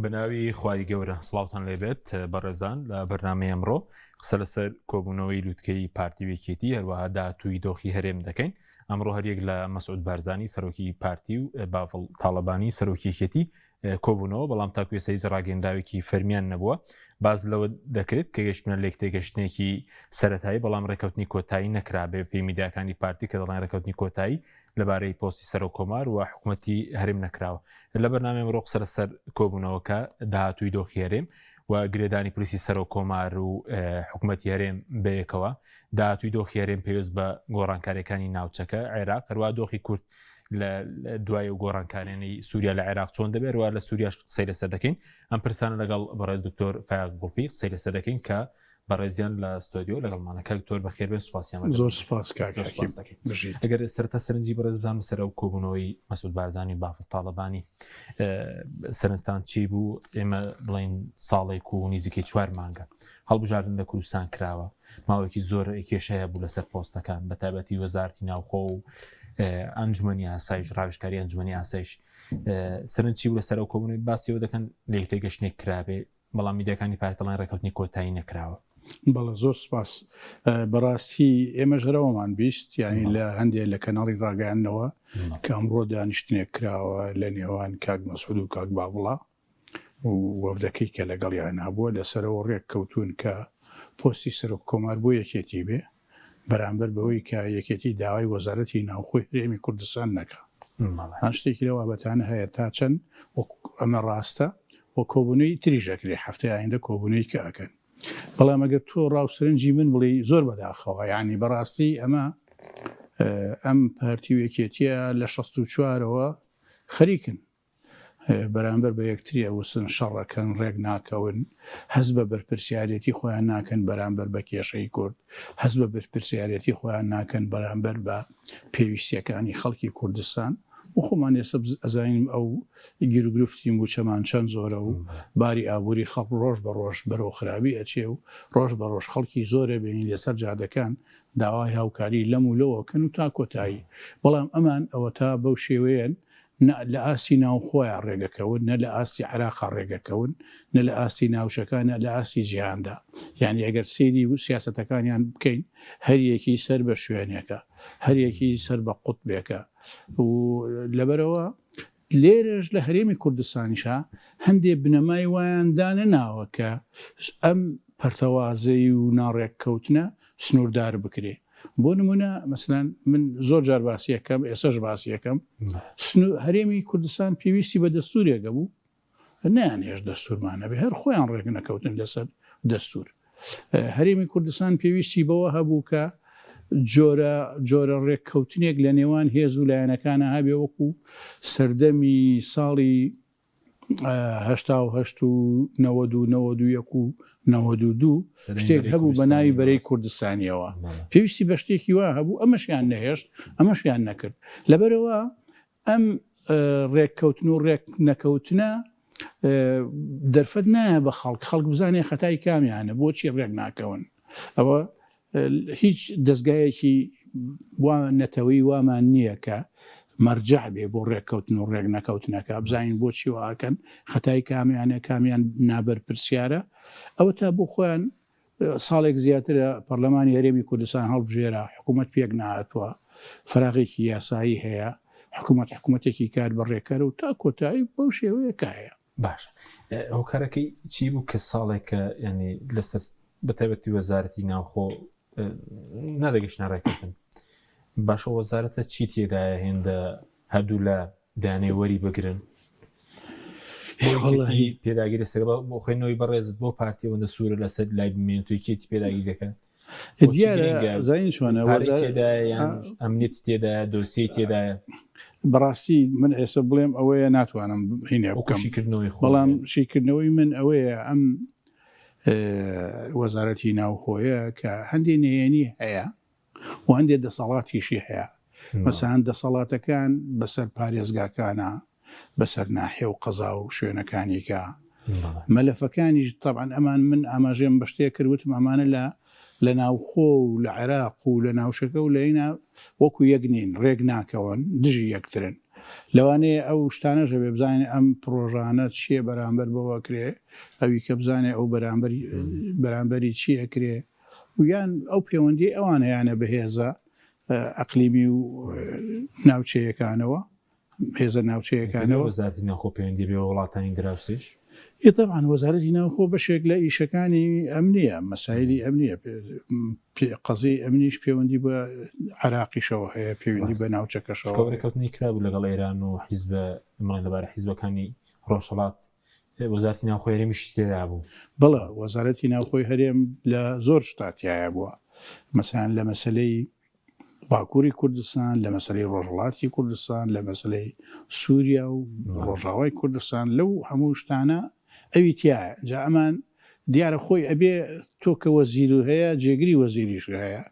بەناوی خوای گەورە سڵاوتان لێبێت بەڕێزان لە بەرنامەی ئەمڕۆ قسە لەسەر کۆبوونەوەی لوتکەی پارتی و یەکێتی هەروەها داهاتووی دۆخی هەرێم دەکەین ئەمڕۆ هەریەک لە مەسعود بارزانی سەرۆکی پارتی و باڤڵ تاڵەبانی سەرۆکی یەکێتی کۆبوونەوە بەڵام تاکو ئێستا هیچ ڕاگەندراوێکی فەرمیان نەبووە باز لەوە دەکرێت کە گەشتنە لێک تێگەشتنێکی سەتایی بەڵام ڕێککەوتنی کۆتایی نەکرابێ پێی میدیاکانی پارتی کە دەڵێن ڕێککەوتنی کۆتایی لەبارەی پۆستی سەرۆک کۆمار و حکوومەتی هەرێم نەکراوە لە بەرنامەی ئەمڕۆ قسە لەسەر کۆبوونەوەکە داهاتووی دۆخی هەرێم و گرێدانی پرسی سەرۆک کۆمار و حکوومەتی هەرێم بەیەکەوە داهاتووی دۆخی هەرێم پێویست بە گۆڕانکاریەکانی ناوچەکە عێراق هەروە دۆخی کورد لە دوای و گۆڕانکاریانی سووریا لە عێراق چۆن دەبێت وە لە سووریاش قسەی لەسەر دەکەین ئەم پرسانە لەگەڵ بەڕێز دکتۆر فایەق گوڵپی قسەی لەسەر دەکەین کە بەڕێزیان لە ستۆدیۆ لەگەڵمانە کاک دکتۆر بەخێربێن سوپاسیان زۆر سپاس کاک حەکیم بژیت ئەگەر سەرەتا سەرنجی بەڕێز بدەم سەر ئەو کۆبوونەوەی مەسعود بارزانی و بافڵ تاڵەبانی سەرنجتان چی بوو ئێمە بڵین ساڵێک و نزیکەی چوار مانگە هەڵبژاردن لە کوردستان کراوە ماوەیەکی زۆر کێشە هەبوو لەسەر پۆستەکان بە تایبەتی وەزارتی ناوخۆ و ئەنجومەنی ئاسایش ڕاوێژکاری ئەنجومەنی ئاسایش سەرنج چی بوو لەسەر ئەو کۆبوونەوەی باسیەوە دەکەن لێکتێگەشتنێک کرابێ بەڵام میدیاکانی پارتی دەڵێن ڕێککەوتنی کۆتایی نەکراوە. بەڵێ زۆر سپاس. بەڕاستی ئێمەش هەر ئەوەمان بیست یانی لە هەندێ لە کەناڵی ڕاگەیاندنەوە کە ئەمڕۆ دانیشتنێک کراوە لە نێوان کاک مەسعود و کاک باڤڵا و وەفدەکەی کە لەگەڵیانا بووە لەسەرەوە ڕێک کەوتوون کە پۆستی سەرۆک کۆمار بۆ یەکێتی بێ بەرامبەر بەوەی کە یەکێتی داوای وەزارەتی ناوخۆی هەرێمی کوردستان نەکا. هەن شتێکی لەو بابەتانە هەیە تا چەند ئەمە ڕاستە و کۆبوونەوەی تریش ئەکرێ هەفتەی ئایندە کۆبوونەوەی کە ئەکەن. بەڵام ئەگەر تۆ ڕا و سەرنجی من بڵێی زۆر بەداخەوە یانی بەڕاستی ئەمە ئەم پارتی و یەکێتیە لە 64ەوە خەریکن بەرامبەر بە یەکتری ئەوسن، شەڕ ئەکەن، ڕێک ناکەون، هەست بە بەرپرسیارێتی خۆیان ناکەن بەرامبەر بە کێشەی کورد، هەست بە بەرپرسیارێتی خۆیان ناکەن بەرامبەر بە پێویستیەکانی خەڵکی کوردستان و خۆمان ئێستا ئەزانین ئەو گیروگرفتی مووچەمان چەند زۆرە و باری ئابووری خەڵک ڕۆژ بە ڕۆژ بەرەو خرابی ئەچێ و ڕۆژ بە ڕۆژ خەڵکی زۆرە بینین لەسەر جادەکان داوای هاوکاری لەم و لەوە کەن و تا کۆتایی بەڵام ئەمان ئەوەتا بەو شێوەیەن نە لە ئاستی ناوخۆیا ڕێگەکەون، نە لە ئاستی عێراقا ڕێگەکەون، نە لە ئاستی ناوچەکە، نە لە ئاستی جیهاندا. یانی ئەگەر سەیری سیاسەتەکانیان بکەین، هەریەکی سەر بە شوێنێکە، هەریەکی سەر بە قوتبێکە و لەبەرئەوە لێرەش لە هەرێمی کوردستانیشا هەندێ بنەمای وایان دانەناوە کە ئەم پەرتەوازەیی و ناڕێککەوتنە سنووردار بکرێ. بۆ نمونە مەسەلەن من زۆر جار باسی ئەکەم ئێسەش باسی ئەکەم هەرێمی کوردستان پێویستی بە دەستورێکە بوو نەیان هێشت دەستورمان هەبێ هەر خۆیان ڕێک نەکەوتن لەسەر دەستور هەرێمی کوردستان پێویستی بەوە هەبوو کە جۆرە جۆرە ڕێککەوتنێک لە نێوان هێز و لایەنەکانە هەبێ وەکو سەردەمی ساڵی 88 و 90 و 91 و 92 شتێک هەبوو بە ناوی بەرەی کوردستانیەوە پێویستی بە شتێکی وا هەبوو ئەمەشیان نەهێشت ئەمەشیان نەکرد لەبەرەوە ئەم ڕێککەوتن و ڕێک نەکەوتنە دەرفەت نایە بە خەڵک خەڵک بزانێ خەتای کامیانە بۆچی ڕێک ناکەون ئەوە هیچ دەزگایەکی وا نەتەوەی وامان نییە کە مەرجەع بێ بۆ ڕێککەوتن و ڕێک نەکەوتنەکە بزانین بۆچی واکەن خەتای کامیانە کامیان نابەرپرسیارە ئەوە تا بۆ خۆیان ساڵێک زیاترە پەرلەمانی هەرێمی کوردستان هەڵبژێرا حکوومەت پێک نهاتووە فراغێکی یاسایی هەیە حکوومەت حکوومەتێکی کار بەڕێکەر و تا کۆتایی بەو شێوەیە کە هەیە. باشە هۆکارەکەی چی بوو کە ساڵێکە ینی لەسەر بەتایبەتی وەزارەتی ناوخۆ نادەگەشتە ڕێککەوتن باشە وەزارەتە چی تێدایە هێندە هەردوو لە دانێ وەری بگرن پێداگیری سەر بۆ خوێندنەوەی بەڕێزت بۆ پارتی ئەوەندە سوورە لەسەر لای بمێنێت و یەکێتی پێداگیر دەکەن دیارە زانین چۆنە ئەمنیەتی تێدایە دۆسیەی تێدایە بەڕاستی من ئێستا بڵێم ئەوەیە ناتوانم هینێ بکەم بەڵام شیکردنەوەی من ئەوەیە ئەم وەزارەتی ناوخۆیە کە هەندێ نهێنی هەیە و هەندێ دەسەڵاتیشی هەیە مەسەلەن دەسەڵاتەکان بەسەر پارێزگاکانە بەسەر ناحیە و قەزا و شوێنەکانی کە مەلەفەکانیش تەبعەن ئەمان من ئاماژەم بە شتێک کرد وتم ئەمانە لە لە ناوخۆ و لە عێراق و لە ناوچەکە و لە ئینا وەکو یەک نین ڕێک ناکەون دژی یەکترن. لەوانەیە ئەو شتانەش هەبێ بزانێ ئەم پڕۆژانە چییە بەرامبەر بەوە ئەکرێ، ئەوی کە بزانێ ئەو بەرامبەر بەرامبەری چی ئەکرێ و یان ئەو پەیوەندیەی ئەوان هەیانە بە هێزە ئەقلیمی و ناوچەیەکانەوە هێزە ناوچەیەکانەوە. وەزارەتی ناوخۆ پەیوەندی بێ بە وڵاتانی دراوسێش؟ ئێ تەبعەن وەزارەتی ناوخۆ بەشێک لە ئیشەکانی ئەمنیە، مەسایلی ئەمنیە، قەزیەی ئەمنیش پەیوەندی بە عێراقیشەوە هەیە، پەیوەندی بە ناوچەکەشەوە هەیە. ڕێککەوتنی کرابوو لەگەڵ ئێران و حیزبە بڵێن لەبارە حیزبەکانی ڕۆژهەڵات وەزارەتی ناوخۆی هەرێمیشی تێدا بوو. بەڵێ وەزارەتی ناوخۆی هەرێم لە زۆر شتا تیایا بووە، مەسەلەن لە مەسەلەی باکووری کوردستان، لە مەسەلەی ڕۆژهەڵاتی کوردستان، لە مەسەلەی سووریا و ڕۆژاوای کوردستان، لەو هەموو شتانە ئەوی تیایە. جا ئەمان دیارە خۆی ئەبێ تۆ کە وەزیر هەیە جێگری وەزیریش هەیە.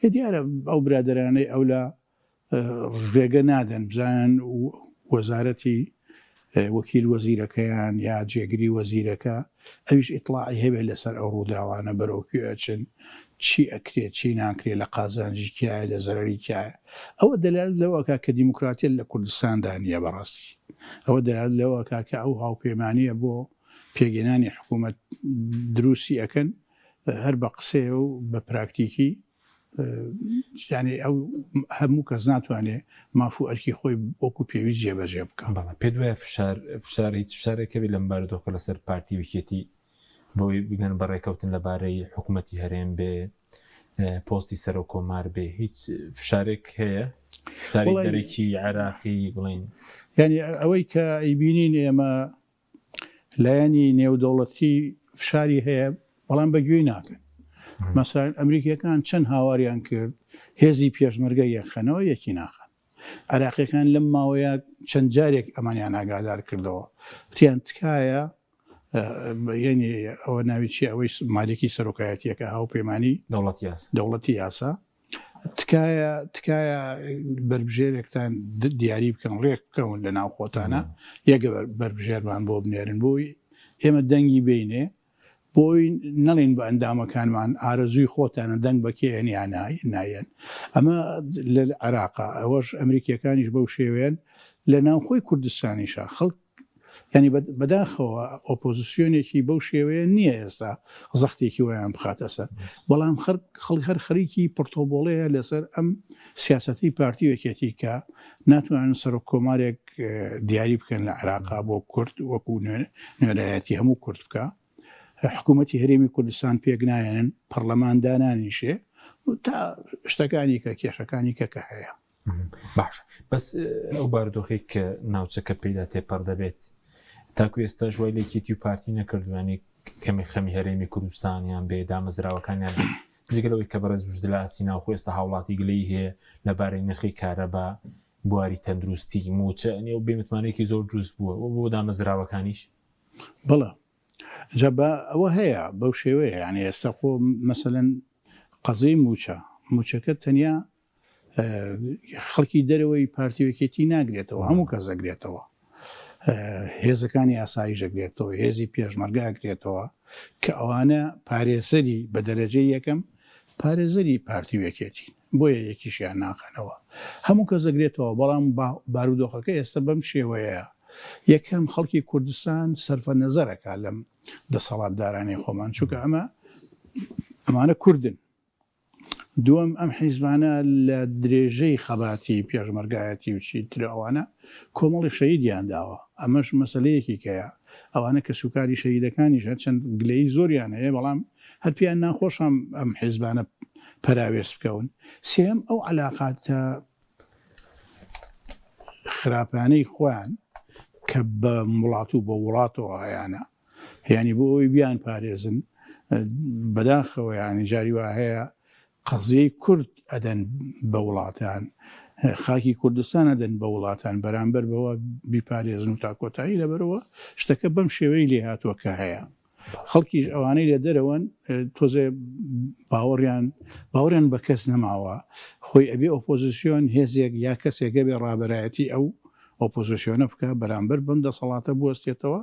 ئێ دیارە ئەو برادەرانەی ئەولا ڕێگە نادەن بزانن وەزارەتی وەکیل وەزیرەکەیان یا جێگری وەزیرەکە ئەویش ئیتڵاعی هەبێت لەسەر ئەو ڕووداوانە بەرەو کوێ ئەچن چی ئەکرێت چی ناکرێت لە قازانجی کیایە لە زەرەری کیایە ئەوە دەلالەت لەوە ئەکا کە دیموکراتیەت لە کوردستاندا نییە بەڕاستی ئەوە دەلالەت لەوە ئەکا کە ئەو هاوپەیمانیە بۆ پێکهێنانی حکوومەت دروستی ئەکەن هەر بە قسەیە و بە پراکتیکی یانی ئەو هەموو کەس ناتوانێ ماف و ئەرکی خۆی وەکو پێویست جێبەجێ بکا. بەڵێ پێت وایە فشار فشار هیچ فشارێک هەبێت لەم بارودۆخە لەسەر پارتی و یەکێتی بۆی بگەن بە ڕێکەوتن لەبارەی حکوومەتی هەرێم بێ پۆستی سەرۆک کۆمار بێ هیچ فشارێک هەیە فشاری دەرەکی عێراقی بڵین یعنی ئەوەی کە ئەیبینین ئێمە لایەنی نێودەوڵەتی فشاری هەیە بەڵام بە گوێی ناکەن مەسەلەن ئەمریکیەکان چەند هاواریان کرد هێزی پێشمەرگە یەکخەنەوە یەکی ناخەن عراقیەکان لەم ماوەیە چەند جارێک ئەمانیان ئاگادار کردەوە وتیان تکایە یعنی ئەوە ناوی چی ئەوەی مالکی سەرۆکایەتیەکە هاوپەیمانی دەوڵەتی یاسا تکایە تکایە بەربژێرێکتان دیاری بکەن ڕێک بکەون لە ناو خۆتانە یەکە بەربژێرمان بۆ بنێرن بۆی ئێمە دەنگی بینێ بۆی نەڵین بە ئەندامەکانمان ئارەزووی خۆتانە دەنگ بە کێن یان نایەن ئەمە لە عێراقا ئەوەش ئەمریکیەکانیش بەو شێوەیەن لە ناوخۆی کوردستانیشە خەڵک یانی بەداخەوە ئۆپۆزسیۆنێکی بەو شێوەیە نییە ئێستا زەختێکی وایان بخاتە سەر، بەڵام خەڵک هەر خەریکی پڕتۆبۆڵەیە لەسەر ئەم سیاسەتەی پارتی و یەکێتی کە ناتوانن سەرۆک کۆمارێک دیاری بکەن لە عێراقا بۆ کورد وەکو نوێنەرایەتی هەموو کورد بکە حکوومەتی هەرێمی کوردستان پێک نایەنن پەرلەمان دانانیشێ تا شتەکانی کە کێشەکانی کە کە هەیە. باشە بەس ئەو بارودۆخەی کە ناوچەکە پێیدا تێپەڕ دەبێت تاکو ئێستاش وای لە یەکێتی و پارتی نەکردووە کەمێ خەمی هەرێمی کوردستانیان بێ دامەزراوەکانیان بێ جگە لەوەی کە بەڕێز وژدە لە ئاستی ناوخۆ ئێستا هاوڵاتی گلەیی هەیە لەبارەی نرخی کارەبا بواری تەندروستی موچە ئەنی ئەو بێمتمانەیەکی زۆر دروست بووە و بۆ دامەزراوەکانیش بەڵێ جا بە ئەوە هەیە بەو شێوەیە یعنی ئێستا خۆ مەسەلەن قەزیەی موچە موچەکە تەنیا خەڵکی دەرەوەی پارتی و یەکێتی ناگرێتەوە هەموو کەس ئەگرێتەوە هێزەکانی ئاسایش ئەگرێتەوە هێزی پێشمەرگە ئەگرێتەوە کە ئەوانە پارێزەری بە دەرەجەی یەکەم پارێزەری پارتی و یەکێتی بۆیە یەکیشیان ناخەنەوە هەموو کەس ئەگرێتەوە بەڵام بارودۆخەکە ئێستا بەم شێوەیە یەکەم خەڵکی کوردستان سەرفە نەزەرەکە لەم دەسەڵاتدارانی خۆمان چونکە ئەمە ئەمانە کوردن دووەم، ئەم حیزبانە لە درێژەی خەباتی پێشمەرگایەتی و چی تر ئەوانە کۆمەڵی شەهیدیان داوە، ئەمەش مەسەلەیەکی کەیە، ئەوانە کەسوکاری شەهیدەکانیش هەرچەند گلەیی زۆریان هەیە بەڵام هەر پێیان ناخۆشە ئەم حیزبانە پەراوێز بکەون. سێیەم، ئەو عەلاقاتە خراپانەی خۆیان کە بە وڵات و بە وڵاتەوە هەیانە، یانی بۆ ئەوەی بیان پارێزن بەداخەوە یانی جاری وا هەیە قەزیەی کورد ئەدەن بە وڵاتان خاکی کوردستان ئەدەن بە وڵاتان بەرامبەر بەوە بیپارێزن و تا کۆتایی لەبەرەوە شتەکە بەم شێوەی لێ هاتووە کە هەیە خەڵکیش ئەوانەی لە دەرەوەن تۆزێ باوەڕیان باوەڕیان بە کەس نەماوە خۆی ئەبێ ئۆپۆزیسیۆن هێزێک یا کەسێکە بێ ڕابەرایەتی ئەو ئۆپۆزسیۆنە بکا بەرامبەر بەم دەسەڵاتە بوەستێتەوە،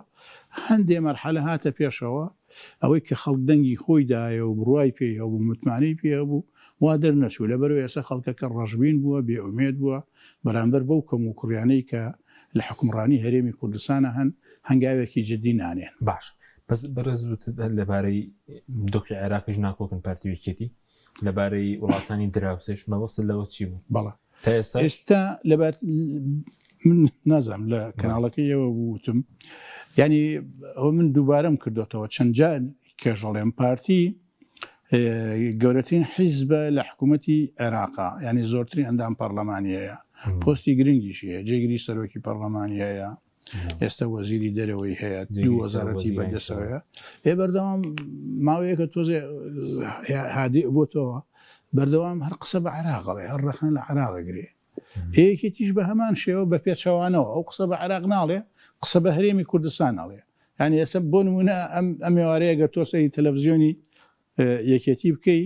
هەندێ مەرحەلە هاتە پێشەوە، ئەوەی کە خەڵک دەنگی خۆی دایە و بڕوای پێی هەبوو، متمانەی پێ هەبوو، وا دەرنەچوو، لەبەرئەوەی ئێستا خەڵکەکە ڕەشبین بووە، بێ ئومێد بووە بەرامبەر بەو کەموکوڕیانەی کە لە حوکمڕانی هەرێمی کوردستانا هەن، هەنگاوێکی جدی نانێن. باش بەس بەڕێز وتت لەبارەی دۆخی عێراقیش ناکۆکن پارتی و یەکێتی، لەبارەی وڵاتانی دراوسێش مەبەستت لەوە چی بوو؟ بەڵێ تا ئێستا ئێستا لەبات من نازانم لە کەناڵەکەی ئێوە وتم یعنی ئەوە من دووبارەم کردوتەوە چەند جار کێژەڵێم پارتی گەورەترین حیزبە لە حکوومەتی عێراقا یعنی زۆرترین ئەندام پەرلەمانی هەیە پۆستی گرنگیشی هەیە جێگری سەرۆکی پەرلەمانی هەیە ئێستا وەزیری دەرەوەی هەیە دوو وەزارەتی بەدەسەوەیە ئێ بەردەوام ماوەیەکە تۆزێ هادی بۆتەوە بەردەوام هەر قسە بە عراقڵێ هەر ڕەخنە لە عراق گرێ یەکێتیش بە هەمان شێوە بە پێچەوانەوە ئەو قسە بە عراق ناڵێ قسە بە هەرێمی کوردستان ناڵێ یعنی ئێستا بۆ نمونە ئەم ئەمێوارەیە گەر تۆ سەیری تەلەڤزیۆنی یەکێتی بکەی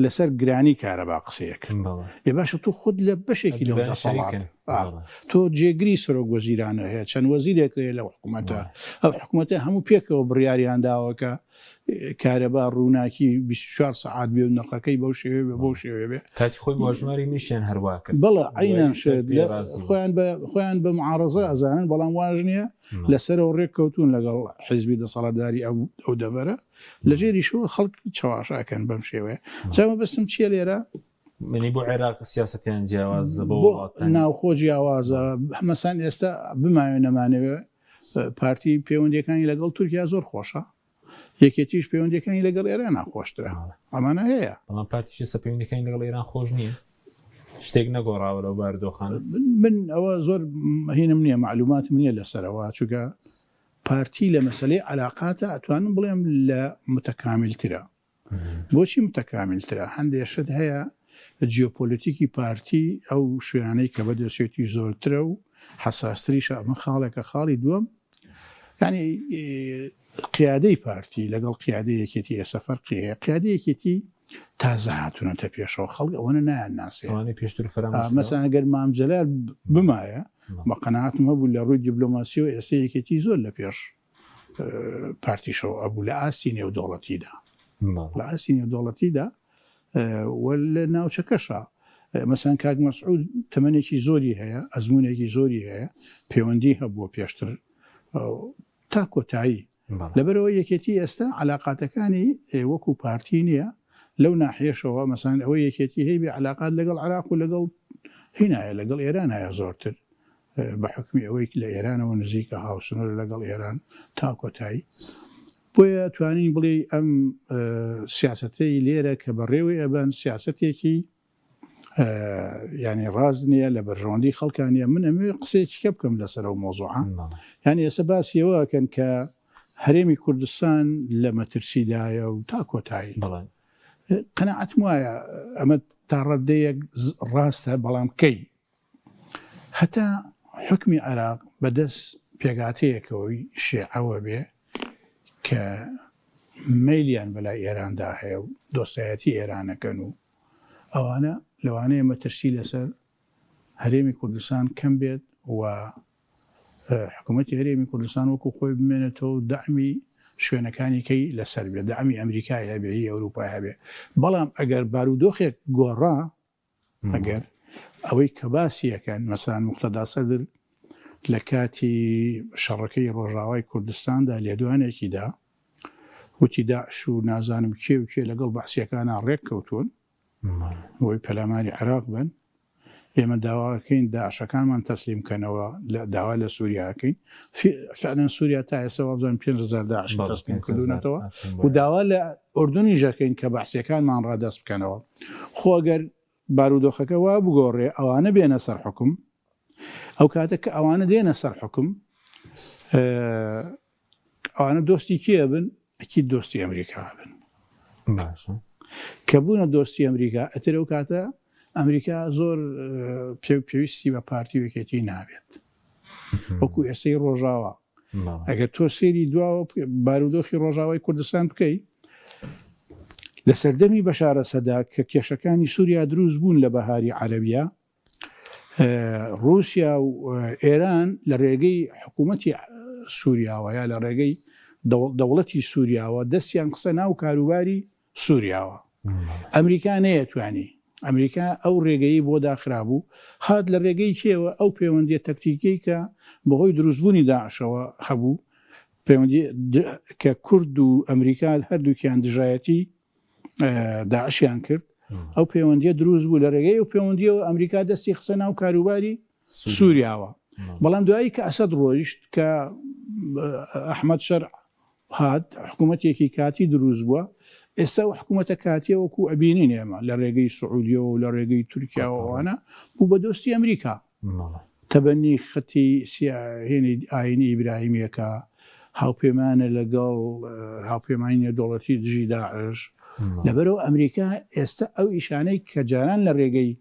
لەسەر گرانی کارەبا قسەیە کرد ئێ باشە تۆ خۆت لە بەشێکی لەو دەسەڵات تۆ جێگری سەرۆک وەزیرانە هەیە چەند وەزیرێک هەیە لەو حکوومەتە ئەو حکوومەتە هەموو پێکەوە بڕیاریان داوە کە کارەبا ڕووناکی 24 سەعات بێ و نرخەکەی بەو شێوێ بێ بەو شێوێ بێ کاتی خۆی بۆ ژماری میشیان هەروا کرد بەڵێ عینەن شێت خۆیان بە خۆیان بە معارەزە ئەزانن بەڵام واش نییە لەسەرەوە ڕێک کەوتون لەگەڵ حیزبی دەسەڵاتداری ئەو ئەو دەڤەرە لە ژێریشەوە خەڵک چەواشە ئەکەن بەم شێوەیە جا مەبەستم چییە لێرە؟ منی بۆ عێراق سیاسەتیان جیاوازە بۆ بۆ ناوخۆ جیاوازە مەسان ئێستا بماوێ نەمانەوێ پارتی پەیوەندیەکانی لەگەڵ تورکیا زۆر خۆشە یەکێتیش پەیوەندیەکانی لەگەڵ ئێران خۆشترە ئەمانە هەیە بەڵام پارتیش ئێستا پەیوەندیەکانی لەگەڵ ئێران خۆش نییە شتێک نەگۆڕاوە لەو بارودۆخانە من ئەوە زۆر هینم نییە معلوماتم نییە لەسەرەوە چونکە پارتی لە مەسەلەی عەلاقاتە ئەتوانم بڵێم لە متەکامیلترە. بۆچی متەکامیلترە؟ هەندێ شت هەیە جیۆپۆلیتیکی پارتی ئەو شوێنانەی کە بەدەسێتی زۆرترە و حەساستریشە ئەمە خاڵێکە خاڵی دووەم یعنی قیادەی پارتی لەگەڵ قیادەی یەکێتی ئێستا فەرقی هەیە قیادەی یەکێتی تازە هاتوونەتە پێشەوە خەڵک ئەوەنە نایان ناسێ ئەوانەی پێشتر فەرامۆش کراون. مەسەلەن ئەگەر مام جەلال بمایە بە قەناعەتم هەبوو لە ڕووی دیبلۆماسیەوە ئێستا یەکێتی زۆر لە پێش پارتیشەوە ئەبوو لە ئاستی نێودەوڵەتیدا لە ئاستی نێودەوڵەتیدا و لە ناوچەکەشا مەسەن کاک مەسعود تەمەنێکی زۆری هەیە ئەزمونێکی زۆری هەیە پەیوەندی هەبووە پێشتر تا کۆتایی لەبەرئەوە یەکێتی ئێستا عەلاقاتەکانی وەکو پارتی نیە لەو ناحیەشەوە مەسەلەن ئەوەی یەکێتی هەیبێ عەلاقات لەگەڵ عێراق و لەگەڵ هینایە لەگەڵ ئێران هەیە زۆرتر بە حوکمی ئەوەی لە ئێرانەوە نزیکە هاوسنوورە لەگەڵ ئێران تا کۆتایی بۆیە توانین بڵێ ئەم سیاسەتەی لێرە کە بەڕێوەی ئەبەن سیاسەتێکی یانی ڕاست نییە لە بەرژەوەندی خەڵکان نیە من ئەمەوێ قسەیەکی کە بکەم لەسەر ئەو مۆزوعە یانی ئێستا باسی ئەوە ئەکەن کە هەرێمی کوردستان لە مەترسیدایە و تا کۆتایی قەناعەتم وایە ئەمە تا ڕادەیەک ڕاستە بەڵام کەی هەتا حوکمی عێراق بەدەست پێکهاتەیەکەوەی شێعەوە بێ کە مەیلیان بەلای ئێراندا هەیە و دۆستایەتی ئێرانەکەن و ئەوانە لەوانەیە مەترسی لەسەر هەرێمی کوردستان کەم بێت و حکوومەتی هەرێمی کوردستان وەکو خۆی بمێنێتەوە و دەعمی شوێنەکانی کەی لەسەر بێت دەعمی ئەمریکای هەبێ هی ئەوروپای هەبێ بەڵام ئەگەر بارودۆخێک گۆڕا ئەگەر ئەوەی کە باسی ئەکەن مەسەلەن موقتەدا سەدر لە کاتی شەڕەکەی ڕۆژاوای کوردستاندا لێدوانێکی دا وتی داعش و نازانم کێ و کێ لەگەڵ بەعسیەکانا ڕێک کەوتوون بۆی پەلاماری عێراق بن ئێمە داواکەین داعشەکانمان تەسلیم کەنەوە لە داوا لە سووریاکەین فعلا سووریا تا ئێستا وابزانم 5000 داعش تەسلیم کردوونەتەوە و داوا لە ئوردنیش ئەکەین کە بەعسیەکانمان ڕادەست بکەنەوە. خۆ گەر بارودۆخەکە وا بگۆڕێ ئەوانە بێنە سەر حوکم، ئەو کاتە کە ئەوانە دێنە سەر حوکم ئەوانە دۆستی کێ ئەبن؟ ئەکید دۆستی ئەمریکا ئەبن. باشە. کە بوونە دۆستی ئەمریکا ئەتر ئەو کاتە ئەمریکا زۆر پێویستی بە پارتی و یەکێتی نابێت. وەکو ئێستەی ڕۆژاوا. ئەگەر تۆ سەیری دواوە بارودۆخی ڕۆژاوای کوردستان بکەی لە سەردەمی بەشار ئەسەدا کە کێشەکانی سووریا دروست بوون لە بەهاری عەرەبیا رووسیا و ئێران لە ڕێگەی حکوومەتی سووریاوە یا لە ڕێگەی دەوڵەتی سووریاوە دەستیان قسە ناو کاروباری سووریاوە. ئەمریکا نەیەتوانی ئەمریکا ئەو ڕێگەی بۆ داخرابوو هات لە ڕێگەی کێوە ئەو پەیوەندیە تەکتیکیەی کە بەهۆی دروستبوونی داعشەوە هەبوو پەیوەندی کە کورد و ئەمریکا هەردووکیان دژایەتی داعشیان کرد ئەو پەیوەندیە دروست بوو لە ڕێگەی ئەو پەیوەندیەوە ئەمریکا دەستی خسە ناو کاروباری سووریاوە بەڵام دوایی کە ئەسەد ڕۆیشت کە ئەحمەد شەرع هات حکوومەتێکی کاتی دروست بووە ئێستا و حکوومەتە کاتیە وەکو ئەبینین ئێمە لە ڕێگەی سعودیەوە و لە ڕێگەی تورکیاوەوانە بوو بە دۆستی ئەمریکا تەبەنی خەتی هێنی ئاینی ئیبراهیمیەکە هاوپەیمانە لەگەڵ هاوپەیمانی نێودەوڵەتی دژی داعش لەبەرەوە ئەمریکا ئێستا ئەو ئیشانەی کە جاران لە ڕێگەی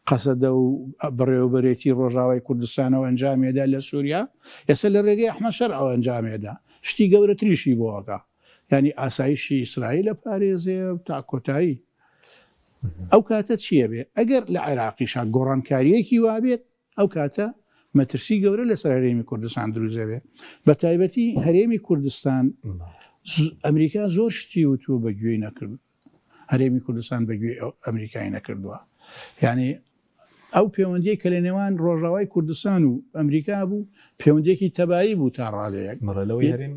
قەسەدە و بەڕێوەبەرێتی ڕۆژاوای کوردستانەوە ئەنجامێدا لە سووریا ئێستا لە ڕێگەی ئەحمەد شەرعەوە ئەنجامێدا شتی گەورەتریشی بۆ ئەکا یانی ئاسایشی ئیسرائیل ئەپارێزێ تا کۆتایی ئەو کاتە چییە بێ ئەگەر لە عێراقیشا گۆڕانکارییەکی وابێت ئەو کاتە مەترسی گەورە لەسەر هەرێمی کوردستان دروست دەبێت بە تایبەتی هەرێمی کوردستان ئەمریکا زۆر شتی وتووە بە گوێی نەکرد هەرێمی کوردستان بە گوێی ئەمریکای نەکردووە یعنی ئەو پەیوەندیەی کە لە نێوان ڕۆژاوای کوردستان و ئەمریکا بوو پەیوەندیەکی تەبایی بوو تا ڕادەیەک. بەڵێ لەوەی هەرێم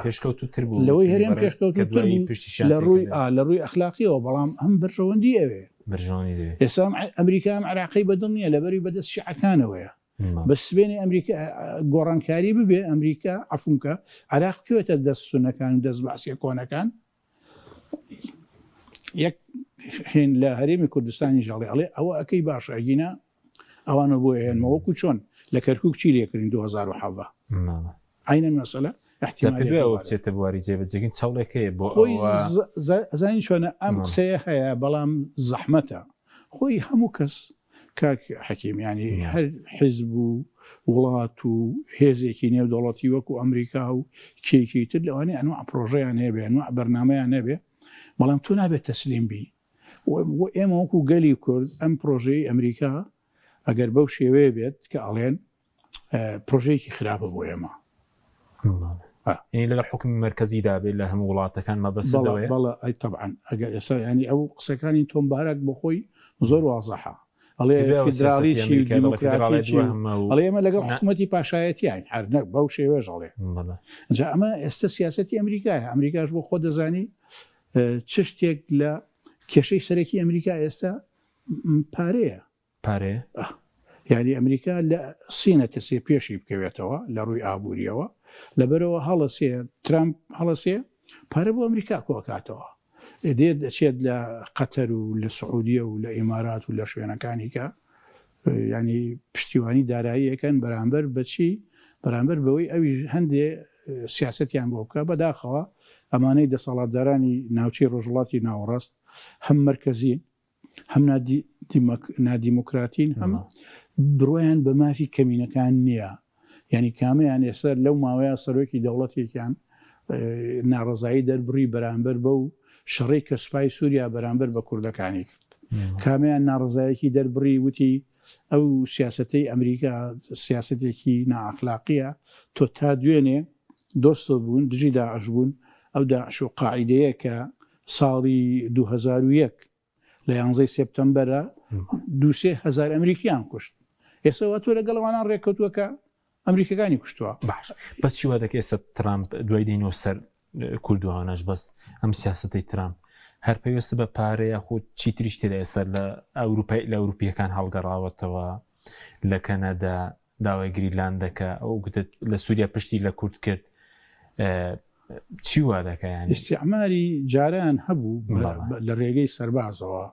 پێشکەوتووتر بوو لەوەی هەرێم پێشکەوتووتر بوو لە ڕووی ئا لە ڕووی ئەخلاقیەوە بەڵام ئەم بەرژەوەندی ئەوێ بەرژەوەندی دەوێ. ئێستا ئەم ئەمریکا ئەم عێراقەی بەدڵ نییە لەبەری بەدەست شیعەکانەوەیە بەس سبێنێ ئەمریکا گۆڕانکاری ببێ ئەمریکا عەفوم کە عێراق بکەوێتە دەست سوننەکان و دەست بەعسیە کۆنەکان یەک هێن لە هەرێمی کوردستانی ژاڵێ ئەڵێ ئەوە ئەەکەی باشە ئەگینا ئەوانە بۆ هێنمە وەکو چۆن لە کەرکک چی لێکردین 2017 عینە مەسەلە احتیمالەوە بچێتە بواری جێبەجێکردن چاوڵێکەیە بۆ خۆی زانین چۆنە ئەم قسەیە هەیە بەڵام زەحمەتە خۆی هەموو کەس کاک حەکیم یانی هەر حیزب و وڵات و هێزێکی نێودەوڵەتی وەکو ئەمریکا و کێکی تر لەوانەیە ئەنواع پرۆژەیان هەبێ ئەنواع بەرنامەیان هەبێ بەڵام تۆ نابێت تەسلیم بی و ئێمە وەکو گەلی کورد ئەم پرۆژەی ئەمریکا ئەگەر بەو شێوەیە بێت کە ئەڵێن پرۆژەیەکی خراپە بۆ ئێمە. یعنی لەگەڵ حکومی مەرکەزی دابێت لە هەموو وڵاتەکان مەبەست لەوەیە؟ بەڵێ ئەی تەبعەن ئەگەر ئێستا یعنی ئەو قسەکانی تۆم باراک بۆ خۆی زۆر وازحە ئەڵێ فیدراڵی چی و دیموکراتی چی ئەڵێ ئێمە لەگەڵ حکوومەتی پاشایەتیین هەر نەک بەو شێوێژ ئەڵێ جا ئەمە ئێستا سیاسەتی ئەمریکایە ئەمریکاش بۆ خۆ دەزانی چ شتێک لە کێشەی سەرەکی ئەمریکا ئێستا پارەیە پارەیە؟ ئه یانی ئەمریکا لە سینە ترسێ پێشی بکەوێتەوە لە ڕووی ئابووریەوە لەبەرەوە هەڵەسێ ترامپ هەڵەسێ پارە بۆ ئەمریکا کۆکاتەوە دێت دەچێت لە قەتەر و لە سعودیە و لە ئیمارات و لە شوێنەکانی کە ینی پشتیوانی داراییەکەن بەرامبەر بەچی بەرامبەر بەوەی ئەوی هەندێ سیاستیان بۆ بکە بەداخەوە ئەمانەی دەسەڵاتدارانی ناوچەی ڕۆژهەڵاتی ناوەڕاست هەم مەرکەزین هەم نادیموکراتین هەم بڕوایان بە مافی کەمینەکان نییە یعنی کامیان ئێستا لەو ماوەیە سەرۆکی دەوڵەتێکیان ناڕزایی دەربڕی بەرامبەر بەو شەڕی کە سوپای سووریا بەرامبەر بە کوردەکانی کرد کامیان ناڕزایەکی دەربڕی وتی ئەو سیاستەی ئەمریکا سیاستێکی نائەخلاقیە تۆ تا دوێنێ دۆست بوون دژی داعش بوون ئەو داعش و قاعدەیە کە ساڵی 2001 لە یانزەی سێپتەمبەرا دوو سێ هەزار ئەمریکیان کوشت ئێستا وا تۆ لەگەڵ ئەوانان ڕێککەوتووە کە ئەمریکەکانی کوشتووە. باش بەس چی وا دەکەی ئێستا ترامپ دوای دێینەوە سەر کوردوانەش بەس ئەم سیاسەتەی ترامپ هەر پەیوەستە بە پارە یاخود چیتریش تێدا ئێستا لە ئەوروپای لە ئەوروپیەکان هەڵگەڕاوەتەوە لە کەنەدا داوای گریلاند دەکا ئەو گوتت لە سووریا پشتی لە کورد کرد چی وا دەکا یانی؟ ئیستیعماری جاران هەبوو لە رێگەی سەربازەوە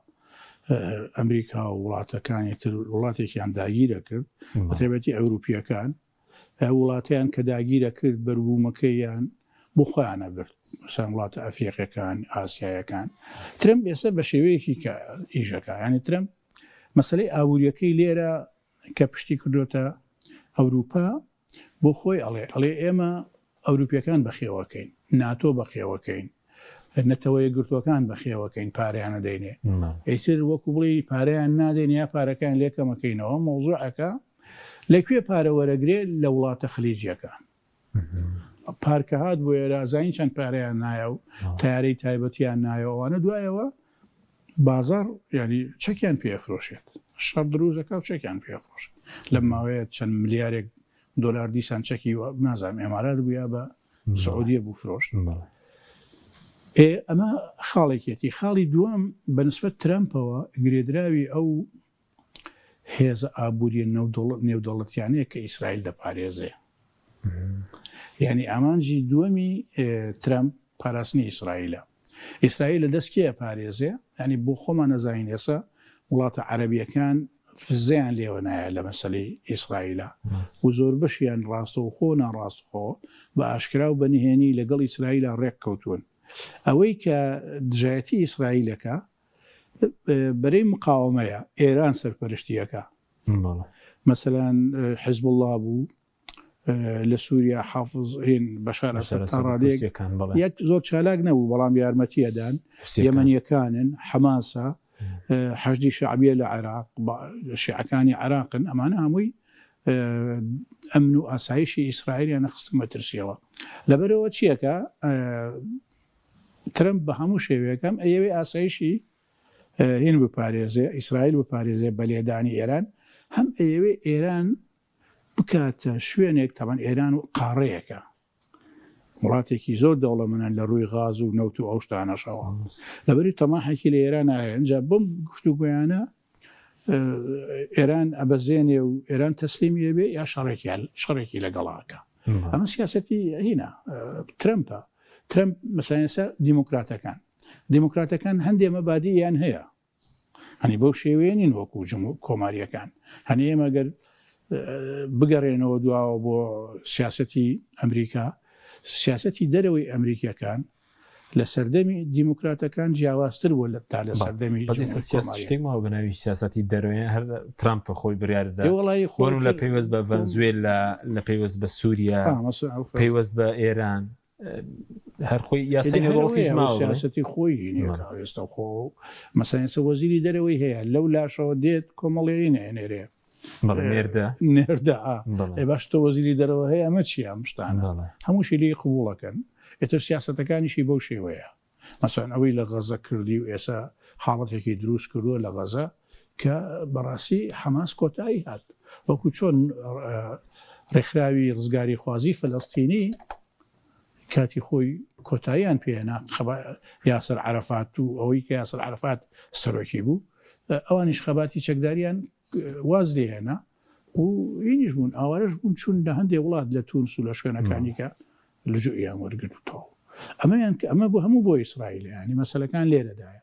ئەمریکا و وڵاتەکانی تر وڵاتێکیان داگیرە کرد بەتایبەتی ئەوروپییەکان وڵاتیان کە داگیرە کرد بەروبوومەکەیان بۆ خۆیانە برد مثلا وڵاتە ئەفریقیەکان ئاسیایەکان ترەمپ ئێستا بە شێوەیەکی کە ئیشەکە یانی ترەمپ مەسەلەی ئابووریەکەی لێرە کە پشتی کردۆتە ئەوروپا بۆ خۆی ئەڵێ ئەڵێ ئێمە ئەوروپیەکان بەخێوەکەین ناتۆ بەخێوەکەین نەتەوە یەکگرتوەکان بەخێوەکەین پارەیان نەدەینێ ئیتر وەکو بڵێی پارەیان نادەین یا پارەکان لێکەمەکەینەوە مەوزوعەکە لەکوێ پارە وەرەگرێ لە وڵاتە خلیجیەکان پارکە هات بۆ ئێرە زانین چەند پارەیان نایە و تارەی تایبەتیان نایەوە ئەوانە دوایەوە. بازاڕ یانی چەکیان پێ ئەفرۆشێت شەڕ دروست دەکا و چەکیان پێ ئەفرۆشێت لەم ماوەیە چەند ملیارێک دۆلار دیسان چەکی نازانم ئێمارات بوو یا بە سعودیە بوو فرۆشت ئێ ئەمە خاڵێکێتی خاڵی دووەم بە نسبەت ترەمپەوە گرێدراوی ئەو هێزە ئابووریە نێودەوڵەتیانەیە کە ئیسرائیل دەپارێزێ. یعنی ئامانجی دووەمی ترەمپ پاراستنی ئیسرائیلە. ئیسرائیل لە دەست کێ ئەپارێزێ؟ یعنی بۆ خۆمان ئەزانین ئێستا وڵاتە عەرەبیەکان فزەیان لێوە نایە لە مەسەلەی ئیسرائیلە و زۆربەشیان ڕاستەوخۆ و ناڕاستخۆ بە ئاشکرا و بە نهێنی لەگەڵ ئیسرائیلا ڕێک کەوتوون. ئەوەی کە دژایەتی ئیسرائیلەکە بەرەی مقاوەمەیە، ئێران سەرپەرشتی ئەکا. مەسەلەن حزبوڵڵا بوو لە سووریا حافز هین بەشار ئەسەد تا ڕادەیەک یەک زۆر چالاک نەبوو بەڵام یارمەتی ئەدان یەمەنیەکانن حەماسە حەشدی شەعبیە لە عێراق شیعەکانی عێراقن ئەمانە هەمووی ئەمن و ئاسایشی ئیسرائیلیان نەخستە مەترسیەوە لەبەرەوە چیەکە ترەمپ بە هەموو شێوەیەک هەم ئەیەوێ ئاسایشی هین بپارێزێ، ئیسرائیل بپارێزێ بە لێدانی ئێران، هەم ئەیەوێ ئێران بکاتە شوێنێک، تەبعەن ئێران قاڕەیەکە، وڵاتێکی زۆر دەوڵەمەنە لە ڕووی غاز و نەوت و ئەو شتانەشەوە، لەبەری تەماحێکی لە ئێران هەیە، ئینجا بەم گفتوگۆیانە ئێران ئەبەزێنێ و ئێران تەسلیمی ئەبێ یا شەڕێکیان شەڕێکی لەگەڵا ئەکا. ئەمە سیاسەتی هینە ترەمپە. ترەمپ مەسەلەن ئێستا دیموکراتەکان دیموکراتەکان هەندێ مەبادییان هەیە هەنی بەو شێوەیە نین وەکو کۆماریەکان هەنی ئێمە گەر بگەڕێنەوە دواوە بۆ سیاسەتی ئەمریکا سیاسەتی دەرەوەی ئەمریکیەکان لە سەردەمی دیموکراتەکان جیاوازتر بووە لە تا لە سەردەمی بەس ئێستا جمهوری کۆمارییەکان. شتێک ماوە بە ناوی سیاسەتی دەرەوەیان هەر ترامپ خۆی بڕیاردا ئێ وەڵایی بۆ خۆی لە تر پەیوەست بە ڤەنزوێلا لە پەیوەست بە سووریا ئا مەسەلەن ئەو فەرز پەیوەست بە ئێران هەر خۆی یاسای ئێدی هەر نێودەوڵەتیش ئەوەیە ئەو ماوە بڵێ سیاسەتی خۆی بەڵێ. نییە ئێستا خۆ مەسەلەن ئێستا وەزیری دەرەوەی هەیە لەو لاشەوە دێت کۆمەڵێی نەهێنێرێ بەڵێ نێردە نێردە ئا بەڵێ ئێ باش تۆ وەزیری دەرەوە هەیە ئەمە چییە ئەم شتانە بەڵێ هەمووشی لێی قبوڵەکەن ئیتر سیاسەتەکانیشی بەو شێوەیە مەسەلەن ئەوەی لە غەزە کردی و ئێسا حاڵەتێکی دروست کردووە لە غەزە کە بەڕاستی حەماس کۆتایی هات وەکو چۆن ڕێکخراوی ڕزگاریخوازی فەلەستینی کاتی خۆی کۆتاییان پێهێنا یاسر عەرەفات و ئەوەی کە یاسر عەرەفات سەرۆکی بوو ئەوانیش خەباتی چەکداریان واز لێهێنا و هینیش بوون ئاوارەش بوون چون لە هەندێک وڵات لە تونس و لە شوێنەکانی کە لجوئیان وەرگرت و تەواو ئەمەیان کە ئەمە بۆ هەموو بۆ ئیسرائیل ینی مەسەلەکان لێرەدایە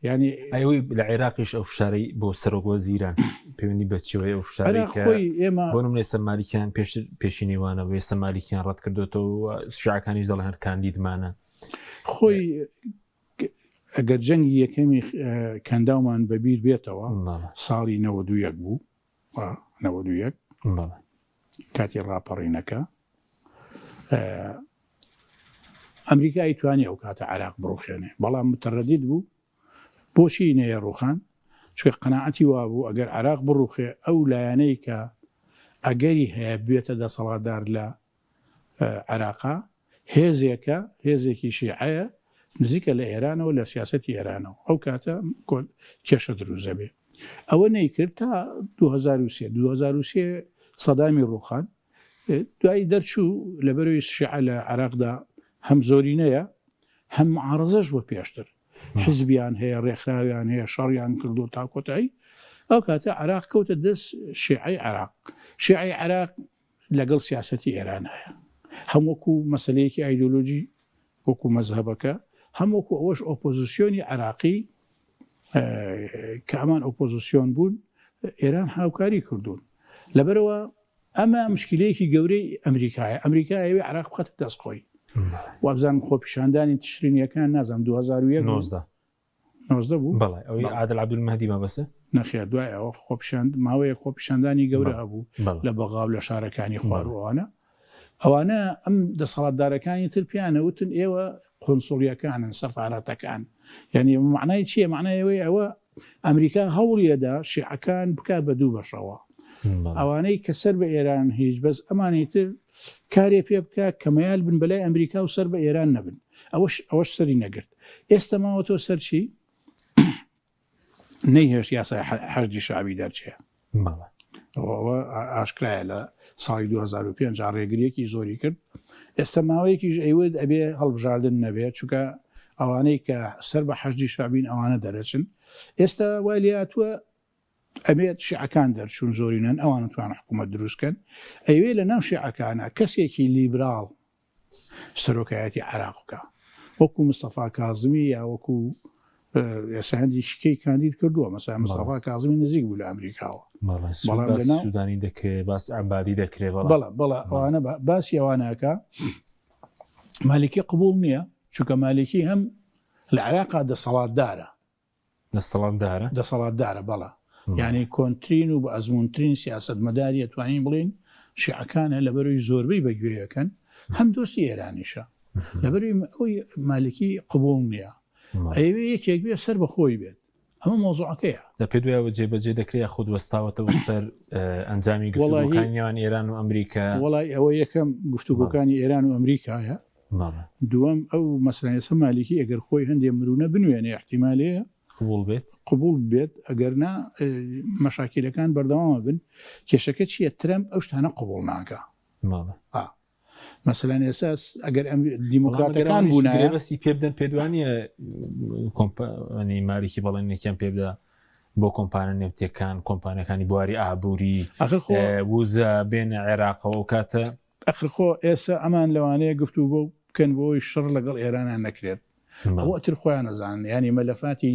ینی ئەوەی لە عێراقیش ئەو فشارەی بۆ سەرۆک وەزیران پەیوەندی بە چیەوەی ئەو فشارەی کە خۆی ئێمە بۆ نمونە ئێستا مالیکیان پێشتر پێشی نێوانە و ئێستا مالیکیان ڕەت کردوێتەوە شیعەکانیش دەڵێن هەر کاندیدمانە خۆی ئەگەر جەنگی یەکەمی کەنداومان بەبیر بێتەوە ساڵی 91 بوو 91 کاتی ڕاپەڕینەکە ئەمریکا ئەیتوانی ئەو کاتە عێراق بڕوخێنێ بەڵام متەرەدید بوو بۆچی نەیە ڕوخان چونکە قەناعەتی وابوو ئەگەر عێراق بڕوخێ ئەو لایەنەی کە ئەگەری هەیە بێتە دەسەڵاتدار لە عێراقا هێزێکە هێزێکی شیعەیە نزیکە لە ئێرانەوە لە سیاسەتی ئێرانەوە ئەو کاتە کێشە دروست دەبێ ئەوە نەیکرد تا 2003 2003 سەدامی ڕوخان دوایی دەرچوو لەبەرەوەی شیعە لە عێراقدا هەم زۆرینەیە هەم معارەزەش بووە پێشتر حزبیان هەیە ڕێکخراویان هەیە شەڕیان کردو تا کۆتایی ئەو کاتە عێراق کەوتە دەست شیعەی عێراق شیعەی عێراق لەگەڵ سیاسەتی ئێران هەیە هەم وەکو مەسلەیەکی ئایدۆلۆژی وەکو مەزهەبەکە هەم وەکو ئەوەش ئۆپۆزیسیۆنی عێراقی کە ئەمان ئۆپۆزیسیۆن بوون ئێران هاوکاری کردوون لەبەرەوە ئەمە مشکیلەیەکی گەورەی ئەمریکایە، ئەمریکا ئەیەوێ عێراق بخاتە دەست خۆی. وابزانم خۆپیشاندانی تشرینیەکان نازانم 2001 بوو. 19. 19 بوو؟ بەڵێ ئەوەی عادل عەبدولمەهدی مەبەستە؟ نەخێر دوای ئەوە خۆپیشاند ماوەیەک خۆپیشاندانی گەورە بەڵێ هەبوو بەڵێ. لە بەغا و لە شارەکانی خوار بەڵێ. و ئەوانە. ئەوانە ئەم دەسەڵاتدارەکانی تر پێیان ئەوتن ئێوە قونسوڵیەکانن سەفارەتەکان. یانی مەعنای چییە؟ مەعنای ئەوەیە ئەوە ئەمریکا هەوڵیەدا شیعەکان بکا بە دوو بەشەوە ئەوانەی کە سەر بە ئێران هیچ بەس ئەمانی تر کارێ پێ بکە کە مەیال بن بەلای ئەمریکا و سەر بە ئێران نەبن ئەوەش ئەوەش سەری نەگرت ئێستا ماوەتەوە سەر چی؟ نەیهێشت یاسای حەشدی شەعبی دەرچێ. ئەوە ئاشکرایە لە ساڵی 2005 ڕێگریەکی زۆری کرد. ئێستا ماوەیەکیش ئەیوت ئەبێ هەڵبژاردن نەبێت چونکە ئەوانەی کە سەر بە حەشدی شەعبین ئەوانە دەرەچن. ئێستا وای لێهاتووە ئەبێت شیعەکان دەرچوون زۆرینەن ئەوان توان حکوومەت دروست کەن ئەیوێ لە ناو شیعەکانە کەسێکی لیبراڵ سەرۆکایەتی عێراق بکا وەکو مستەفا کازمی یا وەکو ئێستا هەندی شکەی کاندید کردووە مەسا مستەفا کازمی نزیک بوو لە ئەمریکاوە بەڵام لە سوودانی دەکرێ باس عبادی دەکرێ بەڵە بەڵە ئەوانە باسی ئەوانەکە مالکی قبول نییە چونکە مالکی هەم لە عێراقا دەسەڵاتدارە دەسەڵاتدارە؟ دەسەڵاتدارە بەڵێ. یانی کۆنترین و بە ئەزموونترین سیاسەتمەداری ئەتوانین بڵێین شیعەکانە لەبەرەوەی زۆربەی بە گوێیەکەن هەم دۆستی ئێرانیشە لەبەرەوەی ئەوی مالکی قبوڵ نییە ئەیەوێ یەکێک بێ سەر بە خۆی بێت ئەمە مۆزوعەکەیە. لە پێ دوایەوە جێبەجێ دەکرێ یاخود وەستاوەتەوە سەر ئەنجامی گفتوگۆکانی نێوان ئێران و ئەمریکا؟ وەڵای ئەوە یەکەم گفتوگۆکانی ئێران و ئەمریکایە دووەم، ئەو مەسەلەن ئێستا مالیکی ئەگەر خۆی هەندێ مرونە بنوێنێ ئیحتیمال هەیە قبوڵ بێت. قبوڵ بێت، ئەگەر نا مەشاکیلەکان بەردەوام ئەبن. کێشەکە چییە ترەمپ ئەو شتانە قبوڵ ناکا. ئا مەسەلەن ئێستا ئەگەر ئەم دیموکراتەکان بوونایە گرێبەستی پێ بدەن پێت وانییە کۆمپانی مالیکی بەڵێنێکیان پێ بدا بۆ کۆمپانە نەوتیەکان کۆمپانیەکانی بواری ئابووری وزە بێنە عێراقەوە ئەو کاتە ئەخر خۆ ئێسە ئەمان لەوانەیە گفتوگۆ بکەن بۆی شەڕ لەگەڵ ئێرانا نەکرێت ئەوە ئەتر خۆیان ئەزانن یانی مەلەفاتی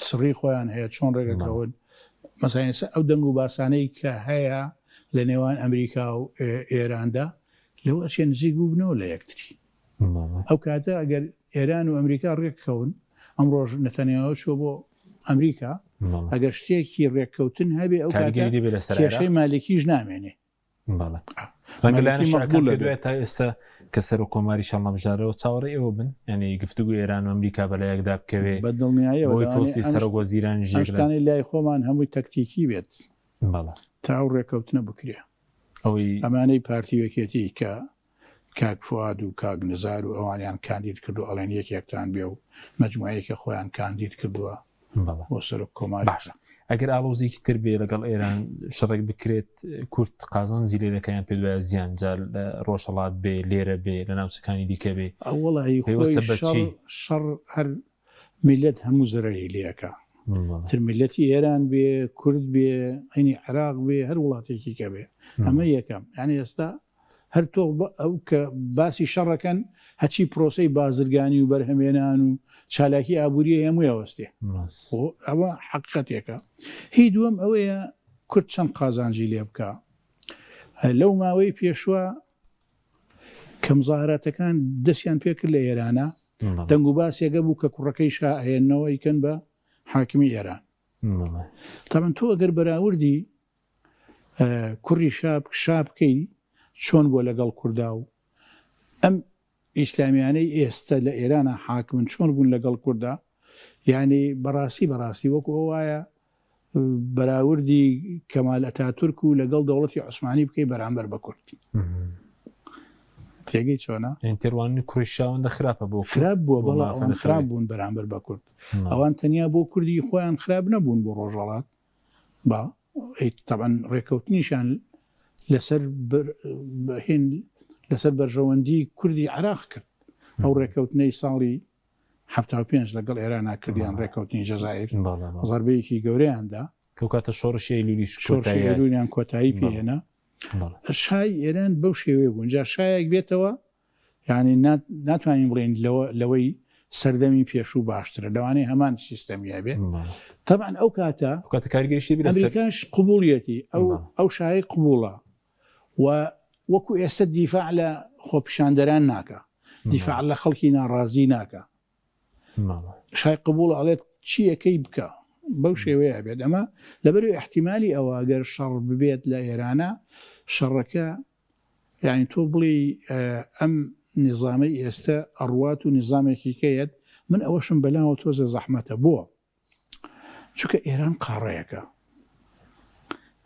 سڕی خۆیان هەیە چۆن ڕێگەکەون مەسەلەن ئێستا ئەو دەنگ و باسانەی کە هەیە لە نێوان ئەمریکا و ئێراندا لەوە ئەچێ نزیک بووبنەوە لە یەکتری ئەو کاتە ئەگەر ئێران و ئەمریکا ڕێککەون ئەمڕۆژ نەتەنیاهۆ چووە بۆ ئەمریکا ئەگەر شتێکی ڕێککەوتن هەبێ ئەو کاتە کێشەی مالکیش نامێنێ بەڵێ ڕەنگە لایەنە شیعەکان پێ دوای تا ئێستا کە سەرۆک کۆماریش هەڵنەبژارەوە چاوەڕێی ئەوە بن یعنی گفتوگو ئێران و ئەمریکا بەلایەکدا بکەوێ بە دڵنیایەوە بۆی پۆستی سەرۆک وەزیران ژێ شتانی لای خۆمان هەمووی تەکتیکی بێت بەڵێ تا ئەو ڕێکەوتنە بکرێ ئەوەی ئەمانەی پارتی و یەکێتی کە کاک فواد و کاک نزار و ئەوانیان کاندید کردو ئەڵێن یەکێکتان بێ و مەجموعەیەکە خۆیان کاندید کردووە بۆ سەرۆک کۆماری. باشە ئەگەر ئاڵۆزیکی تر بێ لەگەڵ ئێران شەڕێک بکرێت کورد قازانجی لێ دەکەن یان پێت وایە زیان جا لە ڕۆژهەڵات بێ لێرە بێ لە ناوچەکانی دیکە بێ وەڵی پەیوەستە خۆی بە شەڕ چی؟ شەڕ هەر میللەت هەموو زەرەری لێ ئەکا تر میللەتی ئێران بێ کورد بێ عینی عێراق بێ هەر وڵاتێکی کە بێ ئەمە یەکەم یانی ئێستا هەر تۆ ئەو کە باسی شەڕەکەن هەچی پرۆسەی بازرگانی و بەرهەمێنان و چالاکی ئابووری هەمووی ئەوەستێ ئەوە حەقیقەتێکە هی دووەم ئەوەیە کورد چەند قازانجی لێ بکە لەو ماوەی پێشوە کە مزاهراتەکان دەستیان پێکرد لە ئێرانە دەنگ و باسێکە بوو کە کوڕەکەی شا ئەهێننەوە ئەیکەن بە حاکمی ئێران تەبعەن تۆ ئەگەر بەراوردی کوڕی شا شا بکەی چۆن بووە لەگەڵ کوردا و ئەم ئیسلامیانەی ئێستە لە ئێرانە حاکمن چۆن بوون لەگەڵ کوردا یعنی بەڕاستی بەڕاستی وەکو ئەو وایە بەراوردی کەمال ئەتاتورک و لەگەڵ دەوڵەتی عوسمانی بکەی بەرامبەر بە کورد تێگەی چۆنە؟ تێڕوانینی کوڕی شاوەندە خراپە بۆ خراپ بووە بەڵێ ئەوان خراپ بوون بەرامبەر بە کورد ئەوان تەنیا بۆ کوردی خۆیان خراپ نەبوون بۆ ڕۆژهەڵات با تەبعەن ڕێکەوتنیشیان لەسەر هێن لەسەر بەرژەوەندی کوردی عراق کرد ئەو ڕێکەوتنەی ساڵی 75 لەگەڵ ئێران کردیان ڕێکەوتنی جەزائیر زەربەیەکی گەورەیاندا ئەو کاتە شۆڕشی ئەیلولیش شۆڕشی ئەیلولیان کۆتایی پێهێنا شای ئێران بەو شێوەیە بوون جا شایەک بێتەوە یعنی ناتوانین بڵێین لەوە لەوەی سەردەمی پێشوو باشترە لەوانەیە هەمان سیستەمی هەبێ تەبعەن ئەو کاتە کاتە کاریگەریشی بێ ئەمریکاش قبوڵیەتی ئەو ئەو شای قبوڵە و وەکو ئێستا دیفاع لە خۆپیشاندەران ناکا دیفاع لە خەڵکی ناڕازی ناکا شای قبوڵ ئەڵێت چی ئەکەی بکە بەو شێوەیە ئەبێت ئەمە لەبەرو ئیحتیمالی ئەوە گەر شەڕ ببێت لە ئێرانە شەڕەکە یعنی تۆ بڵێی ئەم نیزامەی ئێستە ئەڕوات و نیزامێکی کەیەت من ئەوەشم بەلاوە تۆزێ زەحمەتە بۆ چونکە ئێران قاڕەیەکە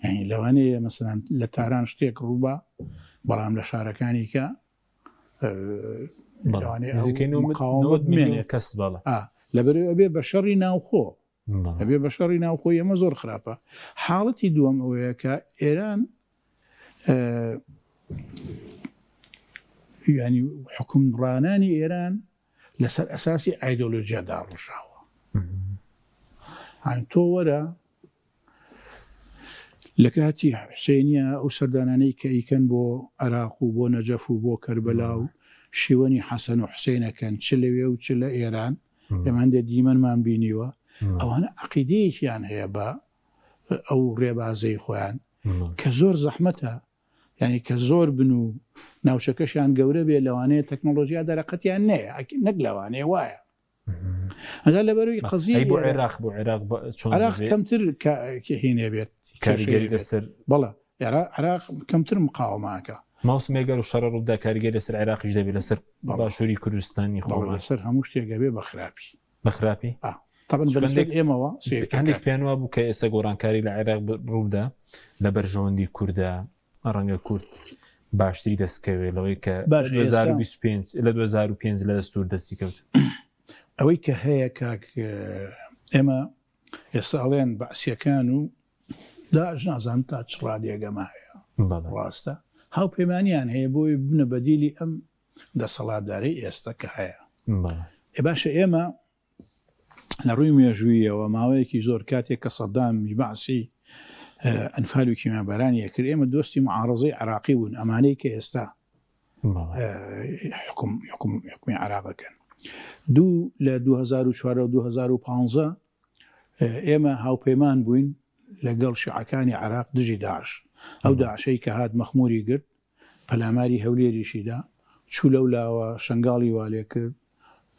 یعنی لەوانەیە مەسەلەن لە تاران شتێک ڕووبا بەڵام لە شارەکانی کە لەوانەیە مقاومەت بمێنێت کەس بەڵێ لەبەرئەوەی ئەبێ بە شەڕی ناوخۆ. ئەبێ بە شەڕی ناوخۆی ئەمە زۆر خراپە حاڵەتی دووەم ئەوەیە کە ئێران ینی حکومڕانانی ئێران لەسەر ئەساسی ئایدۆلۆژیا داڕژاوە تۆ وەرە لە کاتی حوسێنیە ئەو سەردانانەی کە ئەیکەن بۆ عێراق و بۆ نەجەف و بۆ کەربەلا و شیوەنی حەسەن و حوسێن ئەکەن چ لەوێ و چ لە ئێران ئێمە هەندێ دیمەنمان بینیوە ئەوانە عەقیدەیەکیان هەیە بە ئەو ڕێبازەی خۆیان کە زۆر زەحمەتە یعنی کە زۆر بن و ناوچەکەشیان گەورە بێ لەوانەیە تەکنۆلۆژیا دەرەقەتیان نەیە نەک لەوانەیە وایە ئەجا لەبەروی قەزیەی بۆ عێراق بۆ عێراق عێراق کەمتر هینێ بێت کاریگەری لەسەر بەڵێ عێراق کەمتر مقاوماکە ماوسمێگەر و شەڕ ڕوودا کاریگەری لەسەر عێراقیش دەبێت لەسەر باشووری کوردستانی خۆ لەسەر هەموو شتێک بێ بە خراپی بە خراپی طبعا بەنسبەت ئێمەوە هەندێک پێیان وابوو کە ئێستا گۆڕانکاری لە عێراق ڕوودا لە بەرژەوەندی کوردە ڕەنگە کورد باشتری دەستکەوێت لەوەی کە 2025 لە 2005 لە دەستور دەستی کەوت. ئەوەی کە هەیە کاک ئێمە ئێستا ئەڵێن بەعسیەکان و داعش نازانم تا چ ڕادەیەک ئەمە هەیە ڕاستە هاوپەیمانیان هەیە بۆی ببنە بەدیلی ئەم دەسەڵاتدارەی ئێستا کە هەیە باشە ئێمە لە ڕووی مێژوویەوە ماوەیەکی زۆر کاتێک کە سەدام بەعسی ئەنفال و کیمیابارانی ئەکرد ئێمە دۆستی معارەزەی عراقی بوون ئەمانەی کە ئێستا حکم حکم حکمی عراقەکەن دوو لە 2004 و 2015 ئێمە هاوپەیمان بووین لەگەڵ شیعەکانی عراق دژی داعش ئەو داعشەی کە هات مەخموری گرت پەلاماری هەولێریشی دا، چوو لەو لاوە شەنگاڵی وا لێ کرد،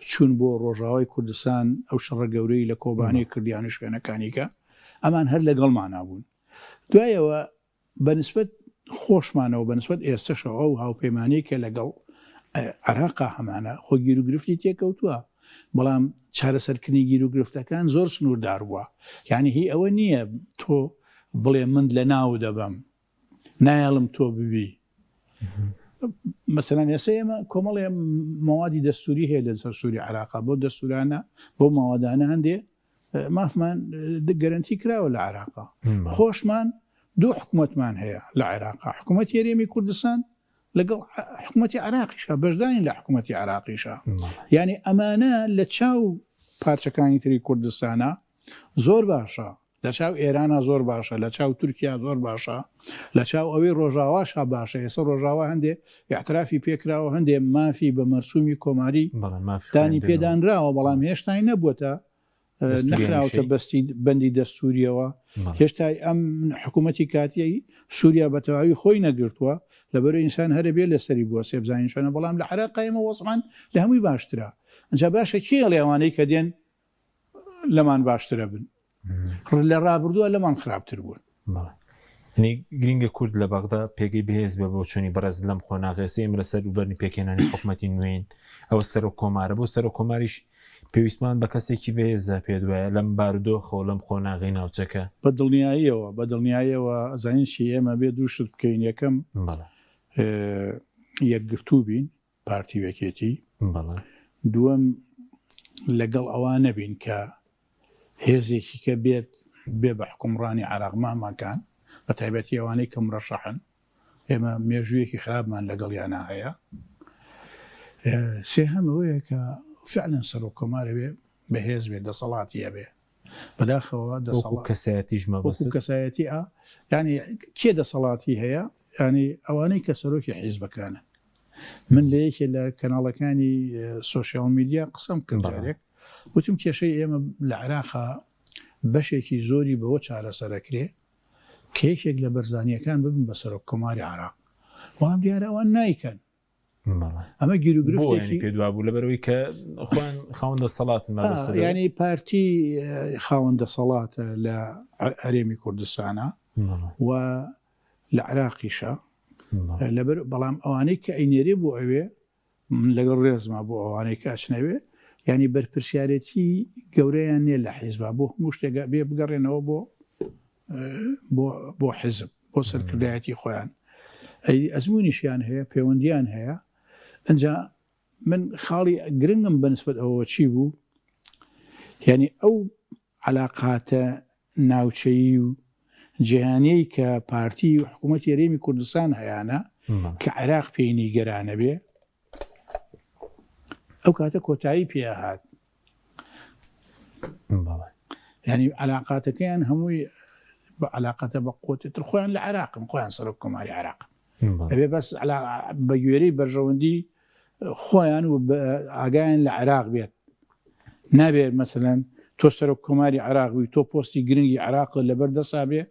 چوون بۆ ڕۆژاوای کوردستان ئەو شەڕە گەورەی لە کۆبانێ کردیان و شوێنەکانی کە، ئەمان هەر لەگەڵمانا بوون. دوای ئەوە بە نسبەت خۆشمانەوە، بە نسبەت ئێستەشەوە ئەو هاوپەیمانیەی کە لەگەڵ عێراقا هەمانە، خۆ گیروگرفتی تێکەوتووە، بەڵام چارەسەرکردنی گیروگرفتەکان زۆر سنووردار بووە. یانی هی ئەوە نییە تۆ بڵێ من لەناو دەبەم، نایەڵم تۆ ببی مەسەلەن ئێستا ئێمە کۆمەڵێ مەوادی دەستوری هەیە لە دەستوری عێراقا بۆ دەستورانە بۆ مەوادانە هەندێ مافمان گەرنتی کراوە لە عێراقا خۆشمان دوو حکوومەتمان هەیە لە عێراقا حکوومەت هەرێمی کوردستان لەگەڵ حکوومەتی عراقیشە بەشدارین لە حکوومەتی عراقیشە یعنی ئەمانە لە چاو پارچەکانی تری کوردستانە زۆر باشە لە چاو ئێرانا زۆر باشە، لە چاو تورکیا زۆر باشە، لە چاو ئەوەی ڕۆژاواشا باشە، ئێستا ڕۆژاوا هەندێ ئیعترافی پێ کراوە، هەندێ مافی بە مەرسومی کۆماری بەڵێ مافی دانی پێ خوێندن و دانراوە، بەڵام هێشتای نەبووەتە دەستووری نەخراوەتە هەمیشەیی. بەستی بەندی دەستوورییەوە، بەڵێ. هێشتای ئەم حکوومەتی کاتیی سووریا بە تەواوی خۆی نەگرتووە، لەبەرئەوەی ئینسان هەر ئەبێ لەسەری بوەستێ بزانین چۆنە، بەڵام لە عێراقا ئێمە وەزعمان لە هەمووی باشترە، ئینجا باشە کێ ئەڵێ ئەوانەی کە دێن لەمان باشترە بن لە ڕابردووە لەمان خراپتر بوون. یعنی گرینگە کورد لە بەغدا پێگەی بەهێز بە بۆچوونی بەڕێز لەم قۆناغێسی ئێمە لەسەر وبەرنی پێکهێنانی حکوومەتی نوێین ئەوە سەرۆک کۆمارە بۆ سەرۆک کۆماریش پێویستمان بە کەسێکی بەهێزە پێت وایە لەم بارودۆخەوە لەم قۆناغی ناوچەکە بە دڵنیاییەوە بە دڵنیاییەوە ئەزانین چی ئێمە بێ دوو شت بکەین یەکەم یەکگرتوو بین پارتی و یەکێتی، دووەم لەگەڵ ئەوە نەبین کە هێزێکی کە بێت بێ بە حکومڕانی عێراق ماماکان بە تایبەتی ئەوانەی کە مرەشەحن ئێمە مێژوویەکی خراپمان لەگەڵیانە هەیە سێهەم ئەوەیە کە فعلا سەرۆک کۆمارە بێ بەهێز بێ دەسەڵاتی هەبێ بەداخەوە دەسەڵات کەسایەتیش مەبەست کەسایەتی ئا یعنی کێ دەسەڵاتی هەیە ینی ئەوانەی کە سەرۆکی حیزبەکانن من لە یەکێ لە کەناڵەکانی سۆشیال میدیا قسەم کرد جارێک وتم کێشەی ئێمە لە عێراقا بەشێکی زۆری بەوە چارەسەرەکرێ کە یەکێک لە بەرزانیەکان ببن بە سەرۆک کۆماری عێراق بەڵام دیارە ئەوان نایکەن ئەمە گیروگرفتێکی پێ دوابوو لەبەرەوەی کە خۆیان خاوەن دەسەڵاتن ینی پارتی خاوەن دەسەڵاتە لە هەرێمی کوردستانە و لە عێراقیشە لەبەر بەڵام ئەوانەی کە ئەینێرێ بۆ ئەوێ من لەگەڵ ڕێزما بۆ ئەوانەی کە ئەچنەوێ ینی بەرپرسیارەتی گەورەیان نییە لە حیزبا بۆ هەموو شتێک بێ بگەڕێنەوە بۆ بۆ بۆ حیزب بۆ سەرکردایەتی خۆیان ئەی ئەزمونیشیان هەیە پەیوەندیان هەیە ئەجا من خاڵی گرنگم بەنسبەت ئەوە چی بوو یعنی ئەو. عەلاقاتە ناوچەیی و جیهانیەی کە پارتی و حکوومەتی هەرێمی کوردستان هەیانە کە عێراق پێی نیگەرانە بێ ئەو کاتە کۆتایی پێ هات. یعنی علاقاتەکەیان هەمووی بە علاقەتە بە قوتتر خۆیان لە عێراقن خۆیان سەرۆک کۆماری عێراق ئەبێ بەس بە گوێرەی بەرژەوەندی خۆیان و ئاگایان لە عێراق بێت نابێت مەسەلەن تۆ سەرۆک کۆماری عێراق بووی تۆ پۆستی گرنگی عێراق لەبەر دەسا بێ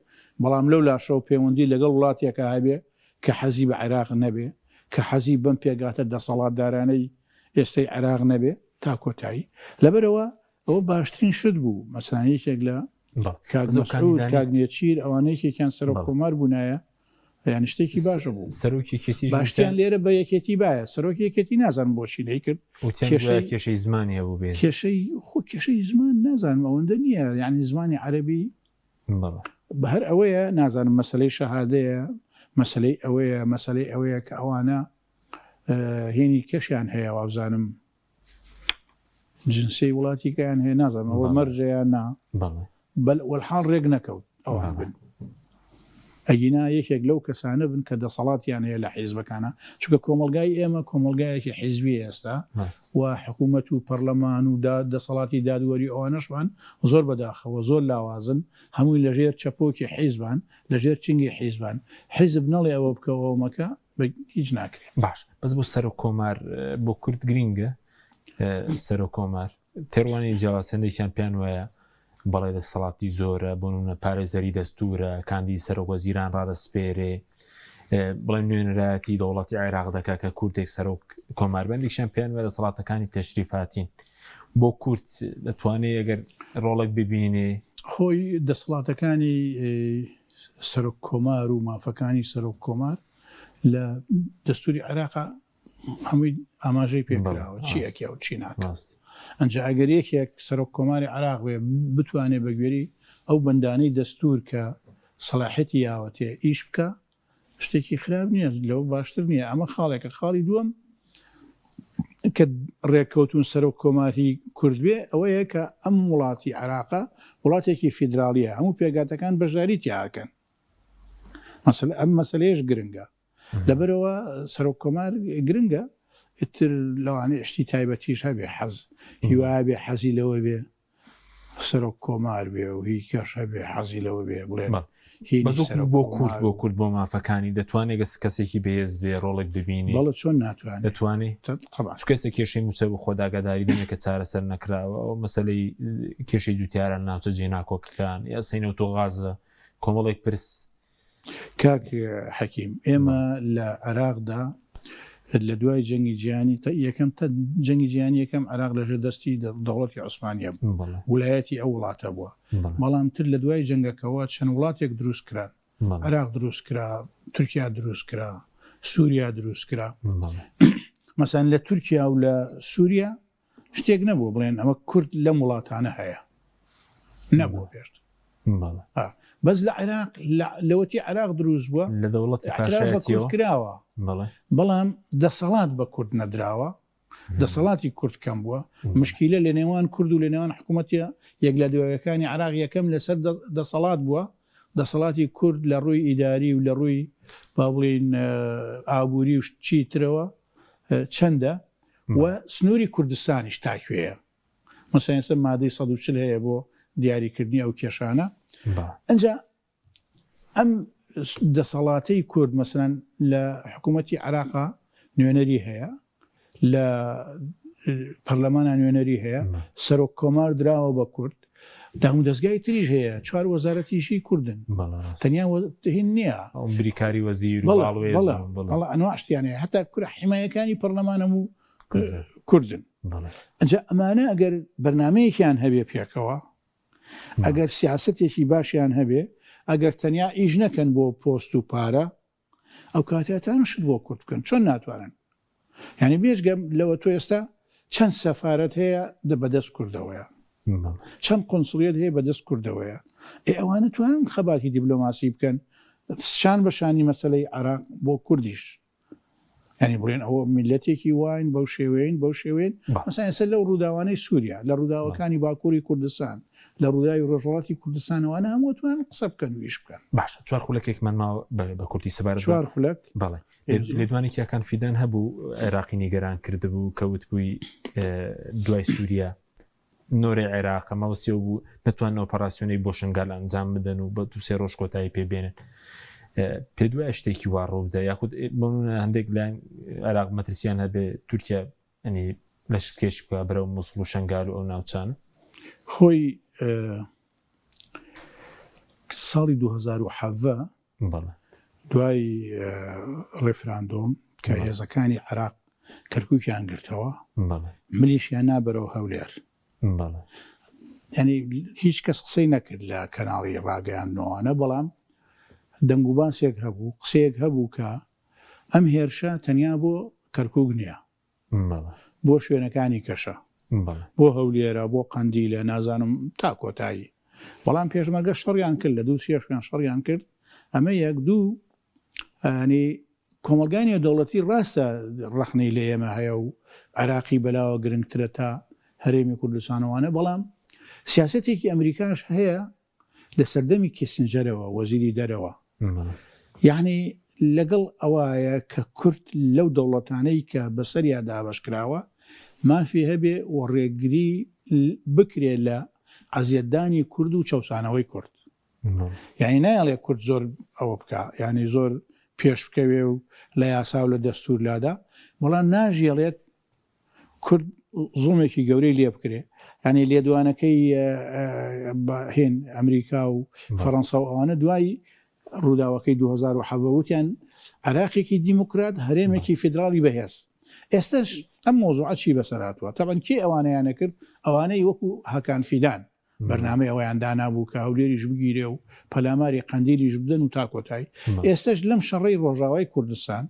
بەڵام لەو لاشەوە پەیوەندی لەگەڵ وڵاتێکا هەبێ کە حەزی بە عێراق نەبێ کە حەزی بەم پێکهاتە دەسەڵاتدارانەی ئێستەی عێراق نەبێ تا کۆتایی لەبەرئەوە ئەوە باشترین شت بوو مەسەلەن یەکێک لە کاک مەسعود کاک نێچیر ئەوانە یەکێکیان سەرۆک کۆمار بوونایە یانی شتێکی باشە بوو. سەرۆکی یەکێتیش باشتیان لێرە بە یەکێتی بایە سەرۆکی یەکێتی نازانم بۆچی نەیکرد. وتیان گوایە کێشەی زمانی هەبوو بێ. کێشەی خۆ کێشەی زمان نازانم ئەوەندە نییە یانی زمانی عەرەبی بە هەر ئەوەیە نازانم مەسەلەی شەهادەیە مەسەلەی ئەوەیە مەسەلەی ئەوەیە کە ئەوانە هینی کەشیان هەیە وابزانم جنسیەی وڵاتیکەیان هەیە نازانم ئەوە مەرجە یان نا بەل وەلحاڵ ڕێک نەکەوت ئەوان بن ئەگینا یەکێک لەو کەسانە بن کە دەسەڵاتیان هەیە لە حیزبەکانە چونکە کۆمەلگای ئێمە کۆمەلگایەکی حیزبی ئێستا و حکوومەت و پەرلەمان و دەسەڵاتی دادوەری ئەوانەشمان زۆر بەداخەوە زۆر لاوازن هەمووی لەژێر چەپۆکی حیزبان لەژێر چنگی حیزبان حیزب نەڵێ ئەوە بکە ئەوە مەکە هیچ ناکرێت. باش بەس بۆ سەرۆک کۆمار بۆ کورد گرینگە سەرۆک کۆمار تێڕوانی جیاواز هەندێکیان پێیان وایە بەڵێ دەسەڵاتی زۆرە بۆ نمونە پارێزەری دەستورە کاندی سەرۆک وەزیران ڕادەسپێرێ بڵێ نوێنەرایەتی دەوڵەتی عێراق دەکا کە کوردێک سەرۆک کۆمار بەندێکیان پێیان وایە دەسەڵاتەکانی تەشریفاتین بۆ کورد دەتوانێت ئەگەر ڕۆڵێک ببینێ خۆی دەسەڵاتەکانی سەرۆک کۆمار و مافەکانی سەرۆک کۆمار لە دەستوری عێراقا هەمووی ئاماژەی پێکراوە چی ئەکێ و چی ناکات ئەنجا ئەگەر یەکێک سەرۆک کۆماری عێراق بێ بتوانێ بە گوێری ئەو بەندانەی دەستور کە سەلاحەتی یاوەتێ ئیش بکە شتێکی خراپ نییە لەوە باشتر نییە ئەمە خاڵێکە خاڵی دووەم کە ڕێککەوتون سەرۆک کۆماری کورد بێ ئەوەیە کە ئەم وڵاتی عێراقە وڵاتێکی فیدراڵیە هەموو پێکهاتەکان بەشداری تیاکەن مەسەلە ئەم مەسەلەیەش گرنگە لەبەرەوە سەرۆک کۆمار گرنگە ئیتر لەوانەیە شتی تایبەتیش هەبێ حەز هیوا بێ حەزی لەوە بێ سەرۆک کۆمار بێ و هی کەش هەبێ حەزی لەوە بێ بڵێ بۆ کورد بۆ کورد بۆ مافەکانی دەتوانێت گەس کەسێکی بەهێز بێ ڕۆڵێک ببینی بەڵێ چۆن ناتوانێت دەتوانێت کەسێک کێشەی موچە بۆ خۆداگاداری دەمێکە چارەسەر نەکراوە ئەو مەسلەی کێشەی جوتیاران ناوچە جێناکۆکەکان یا سینەوە تۆ غازە کۆمەڵێک پرس کاک حەکیم ئێمە لە عێراقدا لە دوای جەنگی جیهانی یەکەم تا جەنگی جیهانی یەکەم عێراق لەژێر دەستی دەوڵەتی عوسمانیە بوو ولایەتی ئەو وڵاتە بووە بەڵام تر لە دوای جەنگەکەوە چەند وڵاتێک دروست کران عێراق دروست کرا تورکیا دروست کرا سووریا دروست کرا مەسەن لە تورکیا و لە سووریا شتێک نەبووە بڵێن ئەمە کورد لەم وڵاتانە هەیە نەبووە پێشت بەس لە عێراق لەوەتی عێراق دروست بووە لە دەوڵەت بە کورد کراوە بەڵام دەسەڵات بە کورد نەدراوە دەسەڵاتی کورد کەم بووە مشکیلە لە نێوان کورد و لە نێوان حکوومەتە یەک لە دوایەکانی عراق یەکەم لەسەر دەسەڵات بووە دەسەڵاتی کورد لە ڕووی ئیداری و لە ڕووی با بڵین ئابووری و چی ترەوە چەندە و سنووری کوردستانیش تا کوێیە؟ مەسەلەن ئێستا مادەی 140 هەیە بۆ دیاریکردنی ئەو کێشانە. ئەنجا ئەم دەسەڵاتەی کورد مەسەلەن لە حکوومەتی عێراقا نوێنەری هەیە، لە پەرلەمانا نوێنەری هەیە، سەرۆک کۆمار دراوە بە کورد، دامودەزگای تریش هەیە، چوار وەزارەتیشی کوردن، تەنیا هین نییە. بریکاری وەزیر و باڵوێز و بەڵێ ئەنواع شتیان هەیە، هەتا کورە حیمایەکانی پەرلەمان هەموو کوردن. ئەنجا ئەمانە ئەگەر بەرنامەیەکیان هەبێ پێکەوە، ئەگەر سیاسەتێکی باشیان هەبێ، ئەگەر تەنیا ئیش نەکەن بۆ پۆست و پارە، ئەو کاتە ئەتوانن شت بۆ کورد بکەن چۆن ناتوانن یعنی بێجگە لەوە تۆ ئێستا چەند سەفارەت هەیە دە بەدەست کوردەوەیە چەند قونسڵیەت هەیە بەدەست کوردەوەیە ئێ ئەوانە توانن خەباتی دیبلۆماسی بکەن شان بە شانی مەسەلەی عێراق بۆ کوردیش. یانی بڵێن ئەوە میللەتێکی واین بەو شێوەیەین بەو شێوەیەین مەسەلەن ئێستا لەو ڕووداوانەی سووریا لە ڕووداوەکانی باکووری کوردستان لە ڕووداوی ڕۆژهەڵاتی کوردستان ئەوانە هەموو ئەتوانن قسە بکەن و ئیش بکەن. باشە چوار خولەکێکمان ماوە بە کورتی سەبارەت بە چوار خولەک؟ بەڵێ لێدوانێکی هاکان فیدان هەبوو عێراقی نیگەران کردبوو کە وتبووی دوای سووریا نۆرەی عێراقە، مەبەستی ئەوە بوو نەتوانن ئۆپەراسیۆنێک بۆ شنگال ئەنجام بدەن و بە دوو سێ ڕۆژ کۆتایی پێ بێنن. پێت وایە شتێکی وا ڕوو بدە یاخود بۆ نموونە هەندێک لایەن عێراق مەترسیان هەبێ تورکیا یانی لەشکرکێشی بکا بەرەو موسڵ و شنگال و ئەو ناوچانە؟ خۆی ساڵی 2017 دوای ڕێفراندۆم کە هێزەکانی عێراق کەرکوکیان گرتەوە ملیشیان نا بەرەو هەولێر یانی هیچ کەس قسەی نەکرد لە کەناڵی ڕاگەیاندنەوانە بەڵام دەنگ و باسێک هەبوو قسەیەک هەبوو کە ئەم هێرشە تەنیا بۆ کەرکک نییە بۆ شوێنەکانی کەشە بۆ هەولێرە بۆ قەندیلە نازانم تا کۆتایی بەڵام پێشمەرگە شەڕیان کرد لە دوو سێ شوێن شەڕیان کرد ئەمە یەک دوو ئەنی کۆمەڵگای نێودەوڵەتی ڕاستە ڕەخنەی لە ئێمە هەیە و عێراقی بەلاوە گرنگترە تا هەرێمی کوردستانەوانە بەڵام سیاسەتێکی ئەمریکاش هەیە لە سەردەمی کیسنجەرەوە وەزیری دەرەوە یەعنی لەگەڵ ئەوایە کە کورد لەو دەوڵەتانەی کە بەسەریا دابەش کراوە مافی هەبێ و ڕێگری بکرێ لە عەزیەتدانی کورد و چەوسانەوەی کورد یعنی نایەڵێ کورد زۆر ئەوە بکا یعنی زۆر پێش بکەوێ و لە یاسا و لە دەستور لادا بەڵام ناژیەڵێت کورد زوڵمێکی گەورەی لێ بکرێ یعنی لێدوانەکەی هێن ئەمریکا و فەڕەنسا و ئەوانە دوای ڕووداوەکەی 2017 وتیان عراقێکی دیموکرات هەرێمێکی فیدراڵی بەهێز ئێستش ئەم مۆزوعە چی بەسەر هاتووە تەبەن کێ ئەوانەیانە کرد ئەوانەی وەکو هەکان فیدان بەرنامەی ئەوەیان دانابوو کە هەولێریش بگیرێ و پەلاماری قەندیلیش بدەن و تا کۆتایی ئێستش لەم شەڕەی ڕۆژاوای کوردستان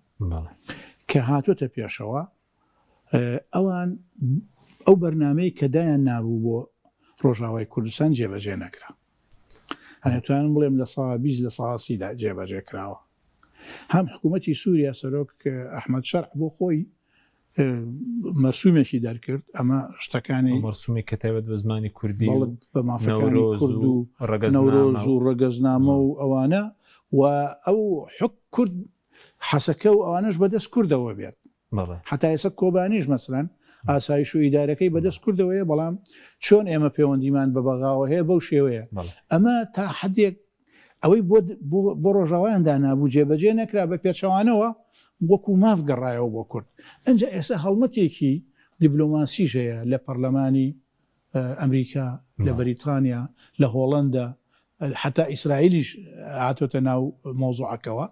کە هاتۆتە پێشەوە ئەوان ئەو بەرنامەی کە دایان نابوو بۆ ڕۆژاوای کوردستان جێبەجێ نەکرا. ئەتوانم بڵێم لە سا 20 لە سا سیدا جێبەجێ کراوە. هەم حکوومەتی سووریا سەرۆک ئەحمەد شەرع بۆ خۆی مەرسومێکی دەرکرد ئەمە شتەکانی مەرسومێک کە تایبەت بە زمانی کوردی بە مافەکانی کورد و نەورۆز و ڕەگەزنامە و ئەوانە و ئەو حک کورد حەسەکە و ئەوانەش بەدەست کوردەوە بێت حتا ئێستا کۆبانیش مەسەلەن ئاسایش و ئیدارەکەی بەدەست کوردەوەیە بەڵام چۆن ئێمە پەیوەندیمان بە بەغاوە هەیە بەو شێوەیە ئەمە تا حدێک ئەوەی بۆ ڕۆژاوایان دانابوو جێبەجێ نەکرا بە پێچەوانەوە وەکو ماف گەڕایەوە بۆ کورد ئەجا ئێستا هەڵمەتێکی دیبلۆماسیش هەیە لە پەرلەمانی ئەمریکا، لە بەریتانیا، لە هۆڵەندا، حەتا ئیسرائیلیش هاتۆتە ناو مەوزوعەکەوە،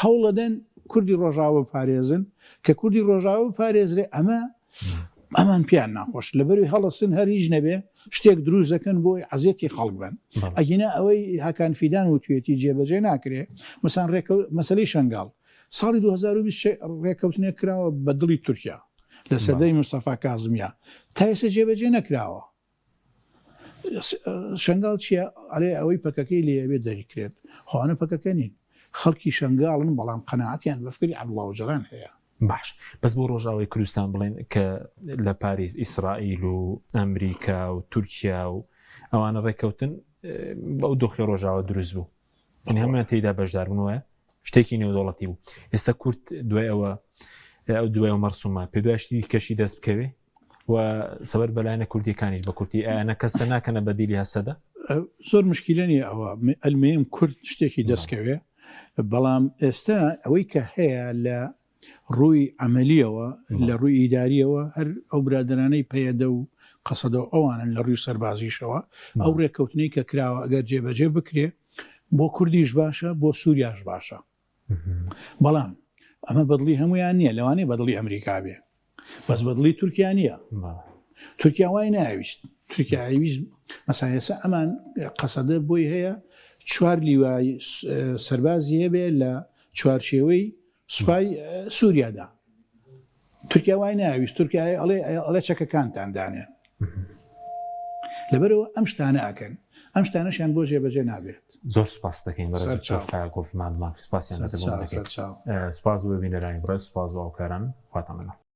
هەوڵەدەن کوردی ڕۆژاوا بپارێزن، کە کوردی ڕۆژاوا بپارێزرێ ئەمە ئەمان پێیان ناخۆش لەبەروی هەڵەسن هەر هیچ نەبێ شتێک دروست دەکەن بۆی عەزێتی خەڵک بن ئەگینا ئەوەی هاکان فیدان وتوێتی جێبەجێ ناکرێ مەسان ڕێکە مەسەلەی شەنگاڵ ساڵی 2020 ڕێکەوتنێک کراوە بە دڵی تورکیا لە سەردەمی مستەفا کازمیا تا ئێستا جێبەجێ نەکراوە. شەنگاڵ چییە؟ ئەرێ ئەوەی پەکەکەی لێ ئەبێ دەریکرێت. خۆ ئەوانە پەکەکە نین. خەڵکی شەنگاڵن بەڵام قەناعەتیان بە فکری عەبدوڵا ئۆجەلان هەیە. باش بەس بۆ ڕۆژاوای کوردستان بڵێن کە لە پاریس ئیسرائیل و ئەمریکا و تورکیا و ئەوانە ڕێککەوتن بەو دۆخی ڕۆژاوە دروست بوو. یعنی هەموویان تێیدا بەشدار بوون وایە شتێکی نێودەوڵەتی بوو ئێستا کورد دوای ئەوە ئەو دوای ئەو مەرسومە پێ دوای شتی کەشی دەست بکەوێ و سەبەر بەلایەنە کوردیەکانیش بە کورتی ئەیانە کەسە ناکەنە بەدیلی هەسەدە زۆر مشکیلە نییە ئەوە ئەلمەیەم کورد شتێکی دەستکەوێ بەڵام ئێستا ئەوەی کە هەیە لە ڕووی عەمەلیەوە لە ڕووی ئیداریەوە هەر ئەو برادەرانەی پەیەدە و قەسەدە و ئەوانن لە ڕووی سەربازیشەوە ئەو ڕێککەوتنەی کە کراوە ئەگەر جێبەجێ بکرێ بۆ کوردیش باشە بۆ سووریاش باشە بەڵام ئەمە بەدڵی هەمویان نییە لەوانەیە بەدڵی ئەمریکا بێ بەس بەدڵی تورکیا نییە تورکیا وای ناویست تورکیا ئەویست مەسەلەن ئێستا ئەمان قەسەدە بۆی هەیە چوار لیوای سەربازی هەبێ لە چوارچێوەی سوپای سووریادا تورکیا وای ناویست تورکیا ئەڵێ ئەڵێ چەکەکانتان دانێن لەبەرەوە ئەم شتانە ئەکەن. ئەم شتانەشیان بۆ جێبەجێ نابێت. زۆر سوپاست دەکەین بەڕێز دکتۆر فایەق گوڵ ماندوومان سوپاسیان دەکەین. سوپاس بۆ بینەرانی بەڕێز، سوپاس بۆ هاوکاران، خواتان لەگەڵ.